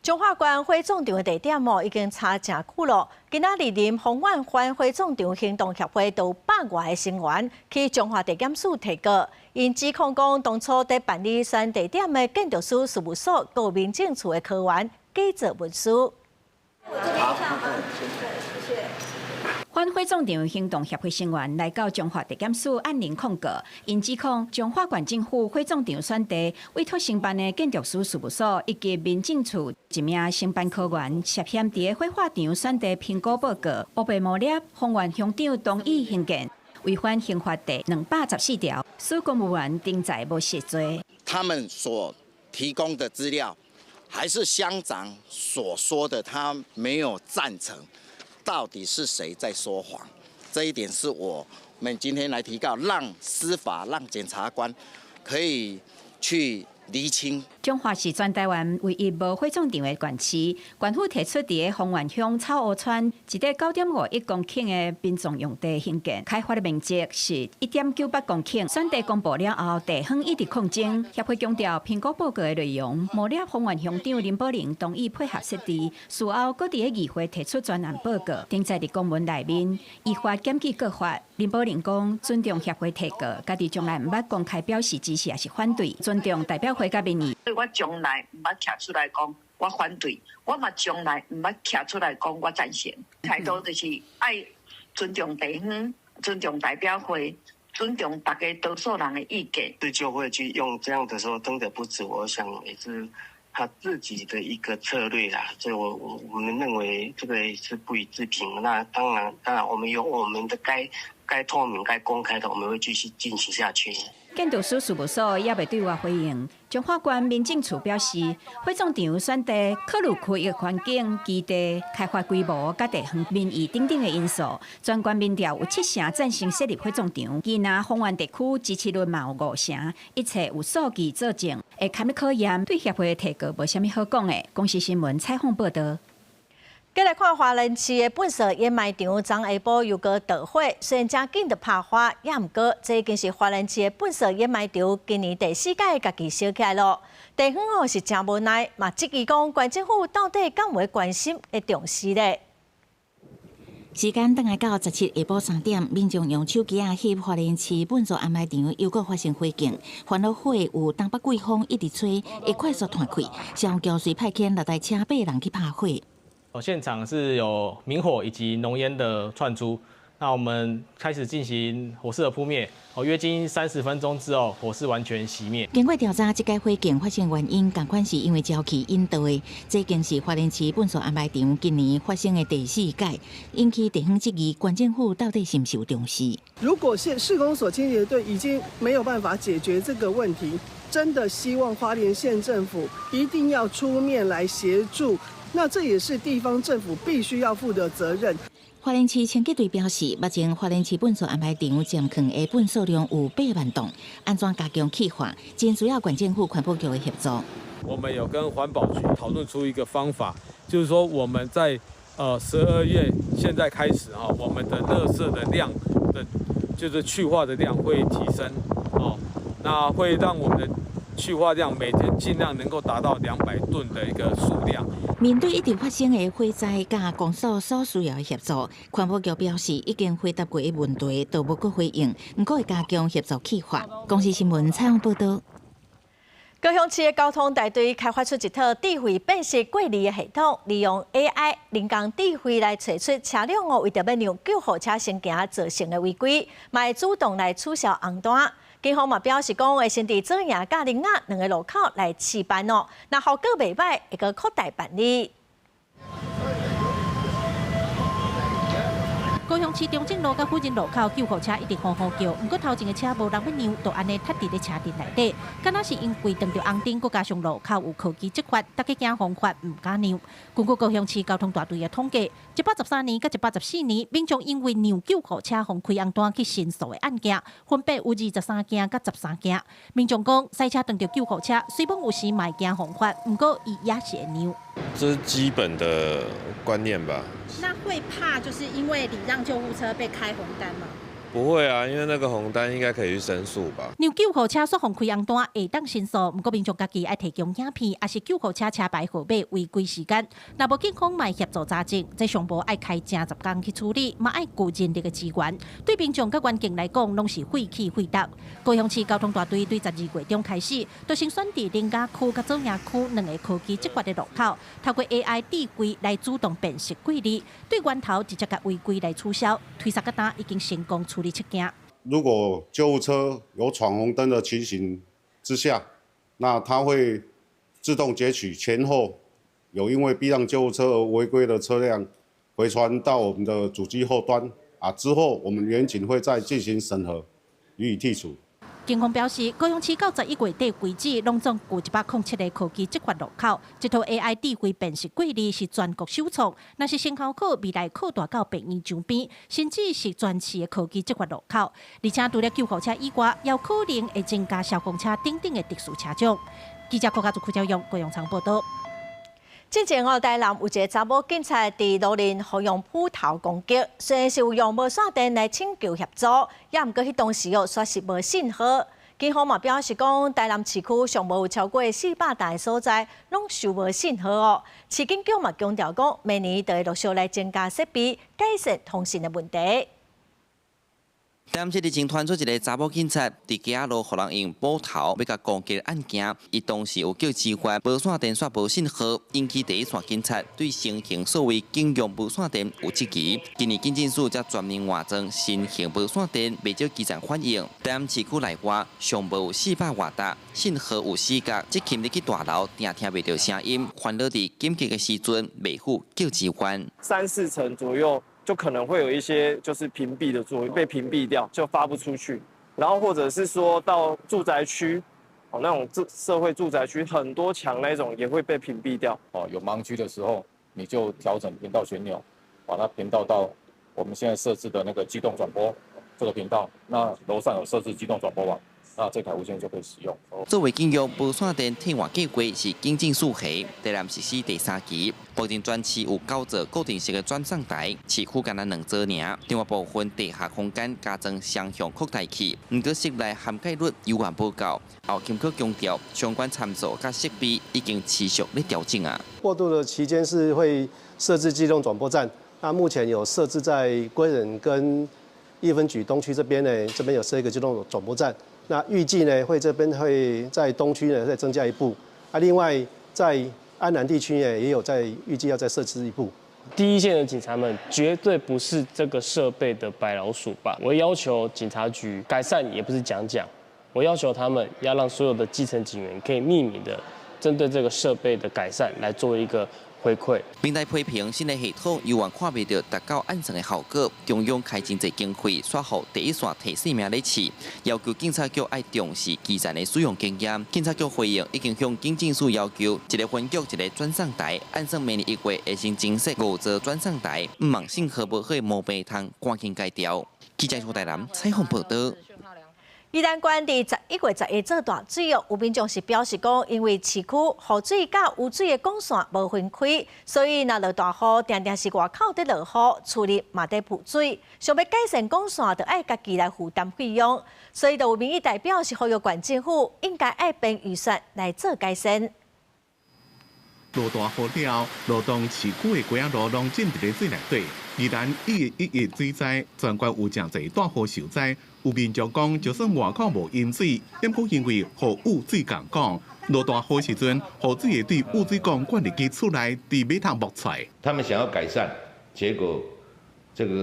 [SPEAKER 1] 彰化縣火葬場的地點哦，已經查誠久咯。今仔日林豐苑還火葬場行動協會都有百外个成員去彰化地檢署提告，𪜶指控講當初佇辦理選地點的建築師事務所、佮民政處的科員假造文書。
[SPEAKER 8] 好，謝謝。反火葬場行動協會成員來到彰化地檢署按鈴控告，𪜶指控彰化縣政府火葬場選地委託承辦的建築師事務所以及民政處一名承辦科員涉嫌佇火化場選地評估報告烏白誣衊，豐原鄉長同意興建，違反刑法第214條，使公務員定罪無實罪。
[SPEAKER 22] 他們所提供的資料，還是鄉長所說的，他沒有贊成。到底是誰在說謊？這一點是我們今天來提告，讓司法、讓檢察官可以去釐清。
[SPEAKER 8] 彰化是全台灣唯一無火葬場的縣市，縣府提出佇豐原鄉草湖村一塊9.51公頃的殯葬用地興建，開發的面積是1.98公頃。選地公布了後，地方一直抗爭。協會強調，評估報告的內容，誣衊豐原鄉長林寶玲同意配合設置，事後閣佇議會提出專案報告，登載佇公文內面，依法檢舉告發。林寶玲講，尊重協會提告，家己從來毋捌公開表示支持抑是反對，尊重代表會佮民意。
[SPEAKER 23] 我從來毋捌徛出來講我反對，我嘛從來毋捌徛出來講我贊成。態度就是愛尊重地方，尊重代表會，尊重大家多數人的意見。
[SPEAKER 24] 對舊會去用這樣的時候，登得不止，我想也是
[SPEAKER 9] 他自己的一個策略啦，所以我們認為這個是不予置評。那當然，當然，我們有我們的該透明、該公開的，我們會繼續進行下去。
[SPEAKER 8] 建築師事務所猶未對外回應。彰化縣民政處表示，火葬場選地考慮區域環境、基地、開發規模、佮地方民意等等的因素。全縣民調有七成贊成設立火葬場，宜蘭豐原地區支持率嘛有五成，一切有數據佐證，會堪咧考驗，對協會提告無啥物好講的。公視新聞採訪報導。
[SPEAKER 1] 繼來看花蓮市的糞埽掩埋場，昨下晡又閣著火，雖然誠緊就拍花，猶毋過這已經是花蓮市的糞埽掩埋場今年第四擺家己燒起來囉。地方哦是誠無奈，嘛質疑講縣政府到底敢有關心會重視咧？
[SPEAKER 10] 時間轉來到17下晡3點，民眾用手機仔翕花蓮市糞埽掩埋場又閣發生火警，煩惱火有東北季風一直吹，會快速湠開，消防局隨派遣六台車八人去拍火。
[SPEAKER 31] 現場是有明火以及濃煙的竄出，那我們開始進行火勢的撲滅，哦，約經30分鐘之後，火勢完全熄滅。
[SPEAKER 10] 經過調查，這個火警發生原因，仝款是因為焦氣引導的。這已經是花蓮市糞埽掩埋場今年發生的第四擺，引起地方質疑，縣政府到底是毋是有重視？
[SPEAKER 11] 如果縣市公所清潔隊已經沒有辦法解決這個問題，真的希望花蓮縣政府一定要出面來協助。那這也是地方政府必須要負的責任。
[SPEAKER 10] 花蓮市清潔隊表示，目前花蓮市糞埽掩埋場暫囥的糞數量有8萬噸，按怎加強氣化，真需要縣政府環保局的協助。
[SPEAKER 13] 我們有跟環保局討論出一個方法，就是說我們在12月現在開始哈，我們的垃圾的量的，就是去化的量會提升哦，那會讓我們的去化量每天盡量能夠達到200噸的一個數量。
[SPEAKER 10] 面對一直發生的火災，佮公所所需要的協助，環保局表示已經回答過的問題，都無閣回應。毋過會加強協助去化。公視新聞採訪報導。
[SPEAKER 1] 高雄市的交通大隊開發出一套智慧辨識過濾的系統，利用 AI 人工智慧來揣出車輛哦，為著欲讓救護車先行造成的違規，嘛會主動來取消紅單。警方嘛表示講，會先佇左營佮苓雅兩个路口來試辦哦，若效果袂䆀，會閣擴大辦理。
[SPEAKER 24] 高雄市中正路佮輔仁路口救護車一直呼呼叫，毋過頭前的車無人欲讓，就按呢塞佇咧車陣內底。敢若是因為撞著紅燈，閣加上路口有科技執法，大家驚予罰，毋敢讓。根據高雄市交通大隊的統計，113年佮114年，民眾因為讓救護車予開紅單去申訴的案件，分別有23件佮13件。民眾講，駛車撞著救護車，雖罔有時嘛會驚予罰，毋過伊也是會讓。
[SPEAKER 25] 這是基本的觀念吧。
[SPEAKER 24] 那會怕就是因為禮讓救護車被開紅單嗎？
[SPEAKER 25] 不會啊，因為那個紅單應該可以去申訴吧。
[SPEAKER 24] 讓救護車煞予開紅單會當申訴，毋過民眾家己愛提供影片，抑是救護車車牌號碼違規時間。若無警方嘛會協助查證，這上無愛開成十工去處理，嘛愛顧人力的資源。對民眾佮員警來講，攏是費氣費力。高雄市交通大隊對12月中開始，就先選佇苓雅區佮左營區兩个科技執法的路口，透過 AI 智慧來主動辨識過濾，對源頭直接共違規來取消，推捒到今已經成功處理七件。
[SPEAKER 26] 如果救護車有闖紅燈的情形之下，那它會自動截取前後有因為避讓救護車而違規的車輛，回傳到我們的主機後端啊，之後我們員警會再進行審核，予以剔除。
[SPEAKER 24] 警方表示，高雄市到11月底為止，攏總有107个科技執法路口，這套 AI 智慧辨識過濾是全國首創。若是成效好，未來擴大到病院周邊，甚至是全市的科技執法路口。而且除了救護車以外，也有可能會增加消防車等等的特殊車種。記者郭家竹、柯昭勇、高雄場報導。
[SPEAKER 1] 之前哦，台南有一个查某警察佇路面予用斧頭攻擊，雖然是有用無線電來請求協助，猶毋過彼當時哦，煞是無信號。警方嘛表示講，台南市區上無有超過400台所在，攏收無信號哦。市警局嘛強調講，明年就會陸續來增加設備，改善通訊的問題。
[SPEAKER 2] 台南市日前傳出一个查某警察佇街仔路予人用斧頭欲共攻擊案件，伊當時有叫支援無線電煞無信號，引起第一線警察對新型數位警用無線電有質疑。今年警政署才全面換裝新型無線電，袂少基層反映。台南市區內外上無有400外達，信號有死角，執勤入去大樓，定聽袂著聲音，煩惱佇緊急的時陣袂赴叫支援。
[SPEAKER 3] 三四層左右就可能會有一些就是屏蔽的作用，被屏蔽掉就發不出去。然後或者是說到住宅區，哦那種社會住宅區很多牆那種也會被屏蔽掉。
[SPEAKER 14] 哦，有盲區的時候，你就調整頻道旋鈕，把它頻道到我們現在設置的那個機動轉播這個頻道。那樓上有設置機動轉播網。那這台無線就可以使用。
[SPEAKER 2] 作為警用無線電替換計劃是警政署下台南實施第三期，目前全市有九座固定式的轉送台，市區干焦兩座爾。另外部分地下空間加裝雙向擴大器，毋過室內涵蓋率猶原無夠。後勤局強調，相關參數佮設備已經持續咧調整啊。
[SPEAKER 31] 過渡的期間是會設置機動轉播站，那目前有設置在歸仁跟一分局東區這邊呢，這邊有設一個機動轉播站。那預計呢，會這邊會在東區呢再增加一部，啊，另外在安南地區呢也有在預計要再設置一部。
[SPEAKER 15] 第一線的警察們絕對不是這個設備的白老鼠吧？我要求警察局改善也不是講講，我要求他們要讓所有的基層警員可以匿名的針對這個設備的改善來做一個回饋。
[SPEAKER 2] 平台批評新的系統猶原看袂著達到按算的效果，中央開真濟經費，煞予第一線提性命咧試，要求警察局愛重視基層的使用經驗。警察局回應已經向警政署要求，一个分局一个轉送台，按算明年1月會先增設五座轉送台，毋望信號無好的毛病通趕緊改掉。記者蘇台南採訪報導。
[SPEAKER 1] 宜蘭縣佇11月11做大水哦，有民眾是表示講，因為市區雨水佮污水的管線無分開，所以若落大雨，定定是外口佇落雨，厝裡嘛佇浮水。想欲改善管線，就愛家己來負擔費用。所以，就有民意代表是呼籲縣政府應該愛編預算來做改善。
[SPEAKER 16] 落大雨了，羅東市區的街仔路攏浸佇咧水內底。宜蘭1月1日水災，全縣有誠濟大雨受災。有民眾講，就算外口無淹水，毋過因為雨污水共管，落大雨時陣，雨水會對污水管灌入去厝內，佇尾通冒出來。
[SPEAKER 18] 他們想要改善，結果這個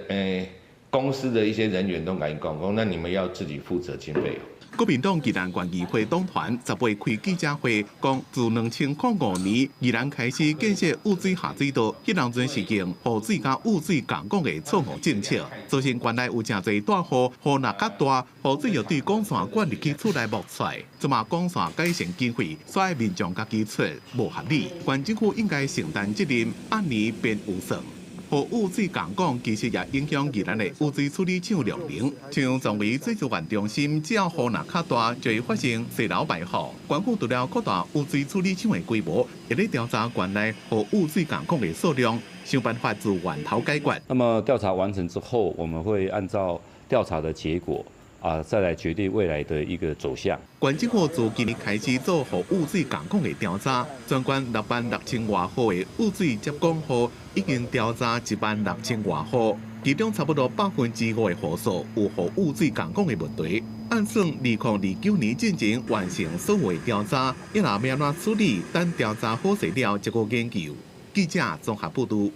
[SPEAKER 18] 人公司的一些人員都共伊講，講那你們要自己負責經費。
[SPEAKER 16] 國民黨宜蘭縣議會黨團10月開記者會，講自2005年宜蘭開始建設污水下水道，彼當陣是用雨水佮污水共管的錯誤政策，造成縣內有誠濟大雨，雨若較大，雨水就對管線灌入去厝內冒出來。這馬管線改善經費，煞愛民眾家己出，無合理。縣政府應該承擔責任，按年編預算。雨污水共管其實也影響宜蘭的污水處理廠量能，像壯圍水資源中心，只要雨若較大，就會發生水流排放。縣府除了擴大污水處理廠的規模，也咧調查縣內雨污水共管的數量，想辦法自源頭解決。
[SPEAKER 19] 那麼調查完成之後，我們會按照調查的結果啊，再來決定未來的一個走向。
[SPEAKER 16] 縣政府自今年開始做雨污水共管的調查，全縣6萬6千外戶的污水接管戶已經調查1萬6千外戶，其中差不多5%的戶數有雨污水共管的問題。按算2029年進前完成所有的調查，伊若欲按怎處理，等調查好勢了，才閣研究。記者綜合報導。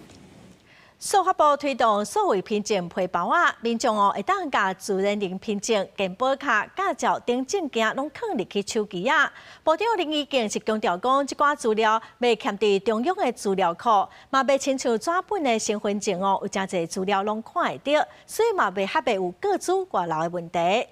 [SPEAKER 1] 數發部推動數位憑證皮包仔，民眾哦會當共自然人憑證、健保卡、駕照等證件攏囥入去手機仔。部長林宜敬是強調講，這寡資料袂徛佇中央的資料庫，嘛袂親像紙本的身份證哦，有誠濟資料攏看會著，所以嘛袂較袂有個資外流的問題。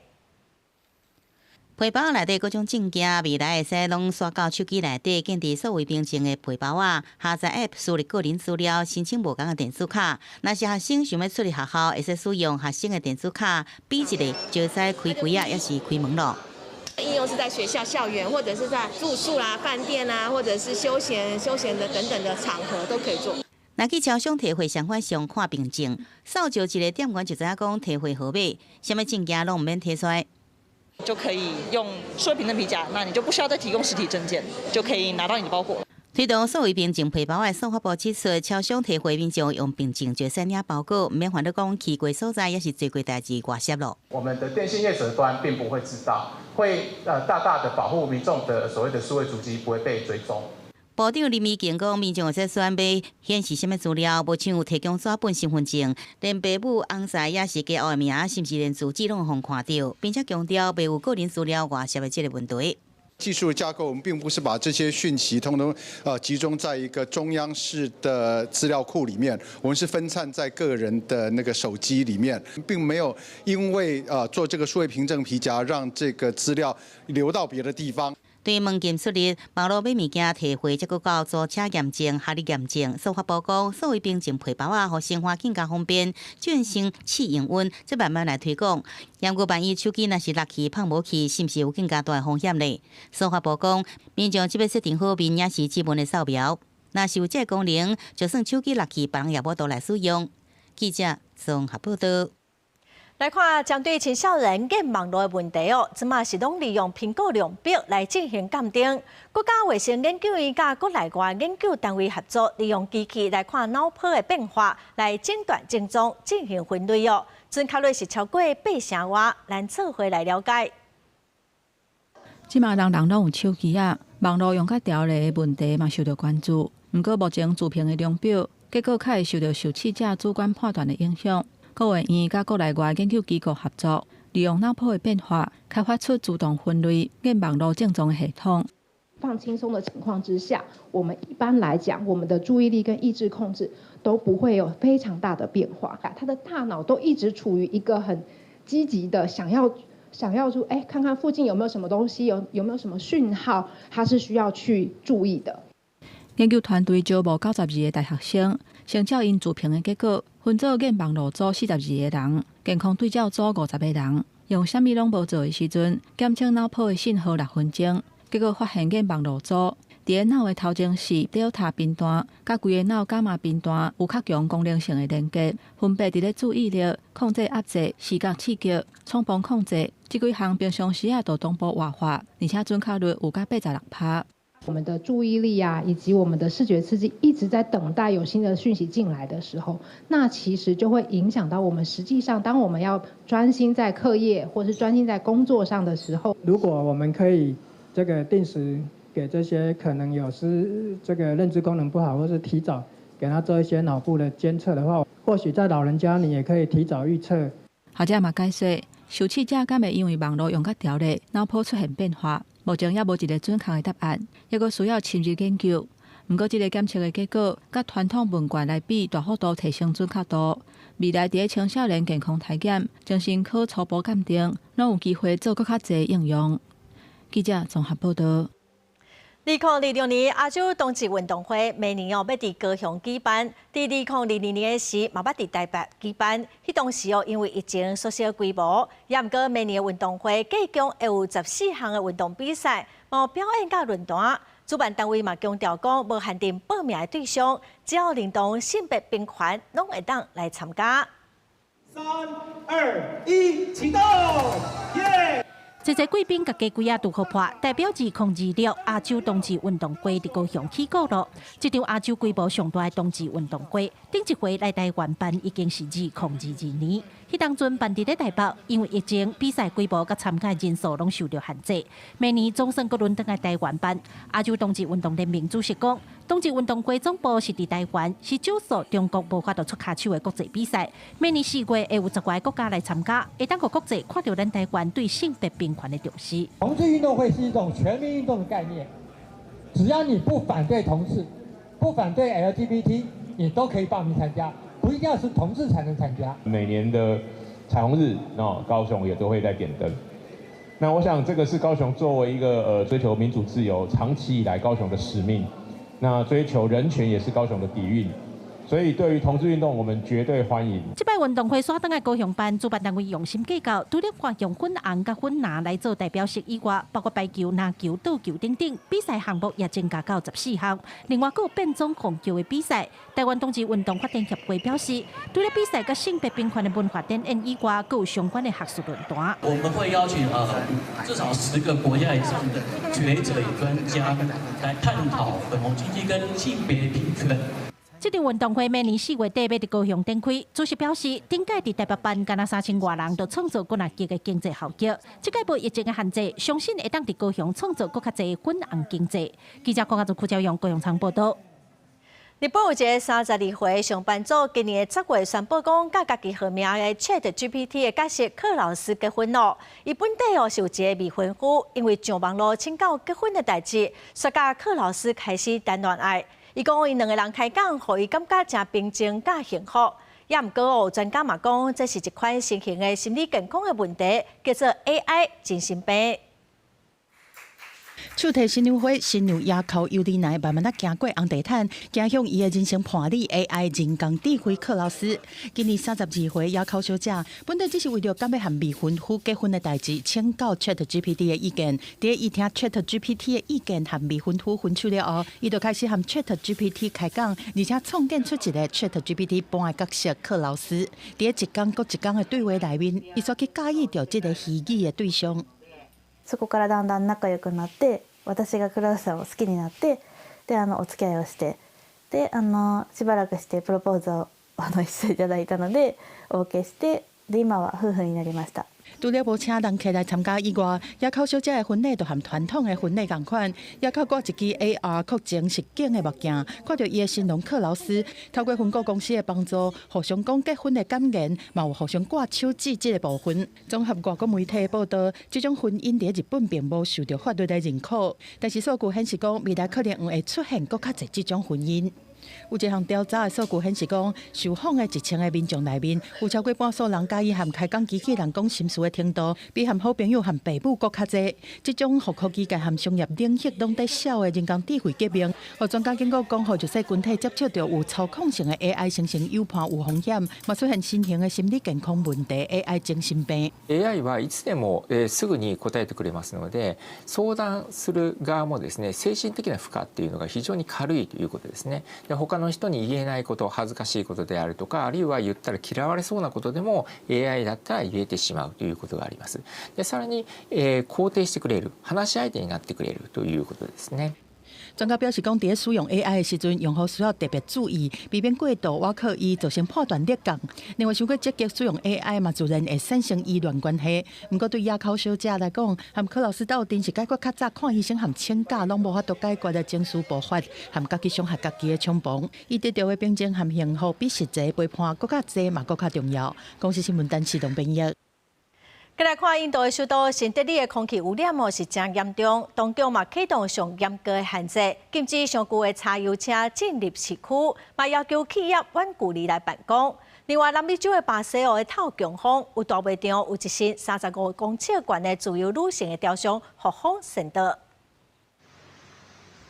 [SPEAKER 10] 皮包內底各種證件，未來會使攏刷到手機內底，建置數位憑證的皮包仔，下載 App 輸入個人資料，申請無仝的電子卡。若是學生想欲出入學校，會使使用學生的電子卡，嗶一下就會使開櫃仔，抑是開門囉。
[SPEAKER 27] 應用是在學校校園，或者是在住宿啦、飯店啦，或者是休閒的等等的場合都可以做。
[SPEAKER 10] 若去超商提貨雙款上看憑證，掃照一个店員就知影講提貨號碼，啥物證件攏毋免提出來。
[SPEAKER 28] 就可以用數位憑證皮夾，那你就不需要再提供實體證件，就可以拿到你的包裹。
[SPEAKER 10] 推動數位憑證皮包的數發部指出，超商提貨民眾用憑證就會使領包裹，毋免煩惱講去過所在，抑是做過代誌外泄咯。
[SPEAKER 4] 我們的電信業者端並不會知道，會大大的保護民眾的所謂的數位足跡不會被追蹤。
[SPEAKER 10] 部長林宜敬講，民眾會使選欲顯示啥物資料，無像提供紙本身份證，連爸母、翁婿抑是家後的名，甚至連住址攏予看著，並且強調袂有個人資料外泄的這个問題。
[SPEAKER 5] 技術架構，我們並不是把這些訊息通通集中在一個中央式的資料庫裡面，我們是分散在個人的那個手機裡面，並沒有因為做這個數位憑證皮夾，讓這個資料流到別的地方。
[SPEAKER 10] 對門禁出入、網路買物件、提貨，這閣到租車驗證、學歷驗證，數發部講，數位憑證皮包仔，予生活更加方便，轉成試營運，再慢慢來推廣。毋過萬一手機若是落去放無去，是毋是有更加大的風險呢？數發部講，民眾只欲設定好面抑是指紋的掃描，若是有這个功能，就算手機落去，別人也無法度來使用。記者綜合報道。
[SPEAKER 1] 來看針對青少年眼網路的問題哦，這馬是攏利用蘋果量表來進行鑑定。國家衛生研究院佮國內外研究單位合作，利用機器來看腦波的變化，來診斷症狀，進行分類哦。準確率是超過八成外，咱做伙來了解。
[SPEAKER 6] 這馬人人攏有手機仔，網路用較著迷的問題嘛受著關注。毋過目前自評的量表結果較會受著受試者主觀判斷的影響。國衛院佮國內外研究機構合作，利用腦波的變化，開發出自動分類眼網路症狀的系統。
[SPEAKER 7] 放輕鬆的情況之下，我們一般來講，我們的注意力跟意志控制都不會有非常大的變化。他的大腦都一直處於一個很積極的想要說，哎，看看附近有沒有什麼東西，有沒有什麼訊號，他是需要去注意的。
[SPEAKER 6] 研究團隊招募92个大學生，先照𪜶自評的結果，分做眼網路組42个人，健康對照組50个人。用啥物攏無做的時陣，檢測腦波的信號6分鐘，結果發現眼網路組佇咧腦的頭前視 Delta 頻段，佮規个腦伽馬頻段有較強功能性的連結，分別佇咧注意力、控制壓制、視覺刺激、衝動控制這幾項平常時仔都同步活化，而且準確率有甲86%。
[SPEAKER 7] 我們的注意力啊，以及我們的視覺刺激一直在等待有新的訊息進來的時候，那其實就會影響到我們實際上，當我們要專心在課業或是專心在工作上的時候，
[SPEAKER 12] 如果我們可以這個定時給這些可能有失這個認知功能不好，或是提早給他做一些腦部的監測的話，或許在老人家你也可以提早預測。
[SPEAKER 6] 學者嘛解說，受試者敢會因為網路用較著迷，腦波出現變化？目前猶無一個準確的答案，猶閣需要深入研究。毋過，這个檢測的結果，佮傳統問卷來比，大幅度提升準確度。未來佇咧青少年健康體檢、精神科初步鑑定，攏有機會做閣較濟應用。記者綜合報道。
[SPEAKER 1] 2026年亞洲冬季運動會明年哦，欲佇高雄舉辦。佇2022年的時，嘛捌佇台北舉辦。彼當時哦，因為疫情縮小規模，也毋過明年的運動會計共會有14項的運動比賽，嘛有表演佮論壇。主辦單位嘛強調講，無限定報名的對象，只要認同性別平權，攏會當來參加。
[SPEAKER 17] 三二一，啟動！耶！
[SPEAKER 24] 濟濟貴賓佮家規仔拄好破，代表2026亞洲冬季運動會佇高雄起鼓囉。這場亞洲規模上大的冬季運動會，頂一回來台灣辦已經是2022年。彼當陣辦佇咧台北，因為疫情，比賽規模佮參加人數攏受著限制。明年總算閣輪轉來台灣辦。亞洲冬季運動聯盟主席講，冬季運動會總部是佇台灣，是少數中國無法度出跤手的國際比賽。明年4月會有10外个國家來參加，會當予國際看著咱台灣對性別平權的重視。
[SPEAKER 17] 同志運動會是一種全民運動的概念，只要你不反對同志，不反對 LGBT，你都可以報名參加，不一定要是同志才能參加。
[SPEAKER 20] 每年的彩虹日，那高雄也都會在點燈。那我想這個是高雄作為一個追求民主自由，長期以來高雄的使命。那追求人權也是高雄的底蘊。所以對於同志運動，我們絕對歡迎。
[SPEAKER 24] 這擺運動會煞轉來高雄辦，主辦單位用心計較，除了換用粉紅佮粉藍來做代表色以外，包括排球、籃球、桌球等等，比賽項目也增加到14項。另外，閣有變裝鳳轎的比賽。台灣同志運動發展協會表示，除了比賽佮性別平權的文化展演以外，閣有相關的學術論壇。
[SPEAKER 21] 我們會邀請至少10個國家以上的學者與專家。
[SPEAKER 8] 來探討粉紅經濟跟性別平權。
[SPEAKER 24] 這場運動會明年4月底欲佇高雄展開。主席表示，頂屆佇台北辦，干焦3000外人，就創造幾若億的經濟效益。這屆無疫情的限制，相信會當佇高雄創造閣較濟粉紅經濟。記者郭家祖、邱朝陽高雄場報道。
[SPEAKER 1] 日本有一个32歲上班族，今年的10月宣布講，佮家己號名的 Chat GPT 的角色克勞斯結婚囉。伊本底哦是有一个未婚夫，因為上網路請教結婚的代誌，煞佮克勞斯開始談戀愛。伊講𪜶兩个人開講，予伊感覺誠平靜佮幸福。也毋過哦，專家嘛講，這是一款新型的心理健康的問題，叫做 AI 精神病。
[SPEAKER 9] 手提新娘花，新娘野口優里奈慢慢仔行過紅地毯，行向伊的人生伴侶 AI 人工智慧克勞斯。今年32歲野口小姐，本來只是為著敢欲和未婚夫結婚的代誌，請教 Chat GPT 的意見。佇伊聽 Chat GPT 的意見和未婚夫分手了後，伊就開始和 Chat GPT 開講，而且創建出一个 Chat GPT 般的角色克勞斯。佇一工閣一工的對話內面，伊煞去佮意著這个虛擬的對象。
[SPEAKER 11] そこからだんだん仲良くなって、私がクラウスさんを好きになって、でお付き合いをして、でしばらくしてプロポーズをしていただいたのでお受けして、で今は夫婦になりました。
[SPEAKER 9] 除了無請人客來參加以外，野口小姐的婚禮就和傳統的婚禮仝款。野口掛一支 AR 擴增實境的目鏡，看著伊的新郎克勞斯，透過婚顧公司的幫助，互相講結婚的感言，嘛有互相掛手指這个部分。綜合外國媒體報道，這種婚姻佇日本並無受著法律的認可，但是數據顯示講，未來可能會出現閣較濟這種婚姻。有一項調查的數據顯示講，受訪的1000个民眾內面，有超過半數人佮意和開講機器人講心事的程度，比和好朋友和父母閣較濟。這種予科技界和商業領域攏佇痟的人工智慧革命，予專家警告講，予弱勢群體接觸著有操控性的 AI 生成誘伴有風險，嘛出現新型的心理健康問題 AI 精神病。
[SPEAKER 13] AI はいつでもすぐに答えてくれますので、相談する側もですね、精神的な負荷っていうのが非常に軽いということですね。で、他の人に言えないこと、恥ずかしいことであるとか、あるいは言ったら嫌われそうなことでも AI だったら言えてしまうということがあります。で、さらに、肯定してくれる、話し相手になってくれるということですね。
[SPEAKER 9] 專家表示講，佇咧使用 AI 的時陣，用戶需要特別注意，避免過度倚靠伊，造成判斷力降。另外，傷過積極使用 AI 嘛，自然會產生依戀關係。毋過對野口小姐來講，和克勞斯鬥陣是解決較早看醫生和請假攏無法度解決的情緒爆發，和家己傷害家己的衝動。伊得著的平靜和幸福，比實際陪伴閣較濟嘛閣較重要。公視新聞陳世龍編譯。
[SPEAKER 1] 過來看印度的首都新德里的空氣污染哦是誠嚴重，當局嘛啟動上嚴格的限制，禁止上舊的柴油車進入市區，嘛要求企業遠距離來辦公。另外，南美洲的巴西哦的透強風，有大賣場有一身35公尺懸的自由女神的雕像，予風扇倒。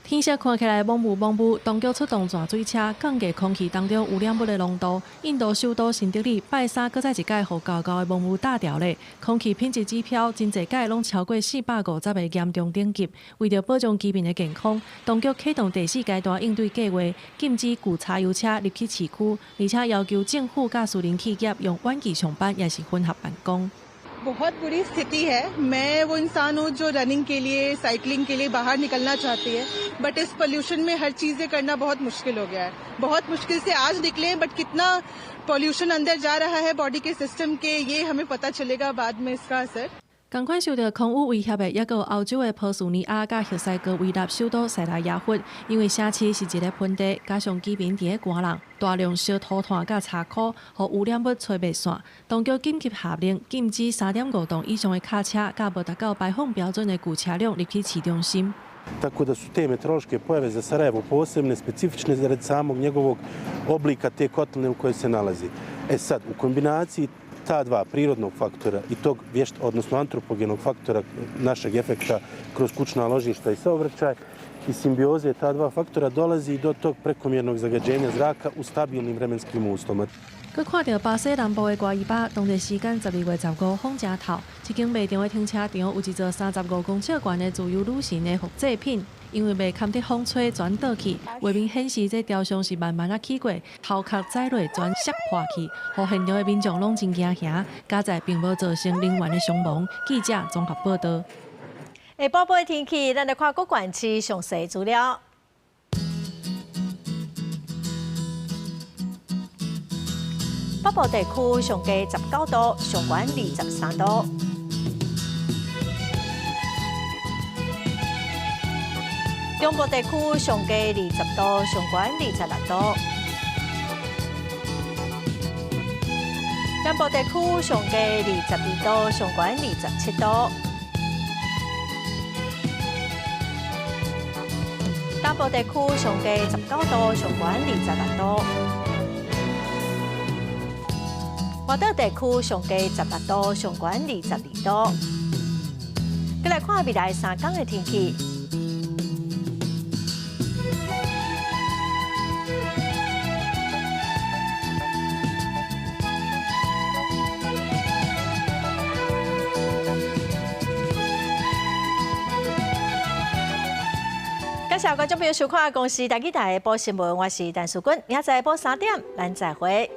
[SPEAKER 21] 天色看起來濛霧濛霧，當局出動蛇水車降低空氣當中污染物的濃度。印度首都新德里拜三閣再一擺予厚厚的濛霧罩牢咧，空氣品質指標真濟擺攏超過450個嚴重等級。為著保障居民的健康，當局啟動第四階段應對計劃，禁止舊柴油車入去市區，而且要求政府佮私人企業用遠距上班，抑是混合辦公。
[SPEAKER 22] बहुत बुरी स्थिति है। मैं वो इंसान हूँ जो रनिंग के लिए, साइकिलिंग के लिए बाहर निकलना चाहती है, बट इस पोल्यूशन में हर चीजें करना बहुत मुश्किल हो गया है। बहुत मुश्किल से आज निकले, बट कितना पोल्यूशन अंदर जा रहा है बॉडी के सिस्टम के, ये हमें पता चलेगा बाद में इसका असर।
[SPEAKER 21] 仝款受著空污威脅的，抑閣有歐洲的波斯尼亞佮墨西哥維納首都塞拉耶夫，因為城市是一个盆地，加上居民佇咧寒人，大量燒塗炭佮柴箍，予污染物吹袂散。當局緊急下令禁止3.5噸以上的卡車佮無達到排放標準的舊車輛入去市中心。
[SPEAKER 23] Tako da su te meteorološke pojave za Sarajevo posebne, specifične zarad samog njegovog oblika te kotline u kojoj se nalazi. E sad, u kombinaciji ta dva prirodnog faktora i tog vješt, odnosno antropogenog faktora našeg efekta kroz kućna ložišta i saobraćaj i simbioze ta dva faktora dolazi do tog prekomjernog zagađenja zraka u stabilnim vremenskim uslovima.
[SPEAKER 21] 閣看著巴西南部的瓜伊巴，當地時間12月15風誠透，這間賣場的停車場有一座35公尺懸的自由女神的複製品，因為袂堪得風吹全倒去，畫面顯示這雕像是慢慢仔起過，頭殼載落全摔破去，予現場的民眾攏真驚嚇，佳哉並無造成人員的傷亡。記者綜合報道。
[SPEAKER 1] 下晡的天氣，咱來看各縣市詳細資料。北部地區上低19度，上懸23度。中部地區上低20度，上懸26度。南部地區上低22度，上懸27度。東部地區上低19度，上懸26度。外島地區上低18度，上懸22度。閣來看未來3工的天氣。感謝觀眾朋友收看《公視台語台》下晡新聞，我是陳淑君，明仔載下晡3點，咱再會。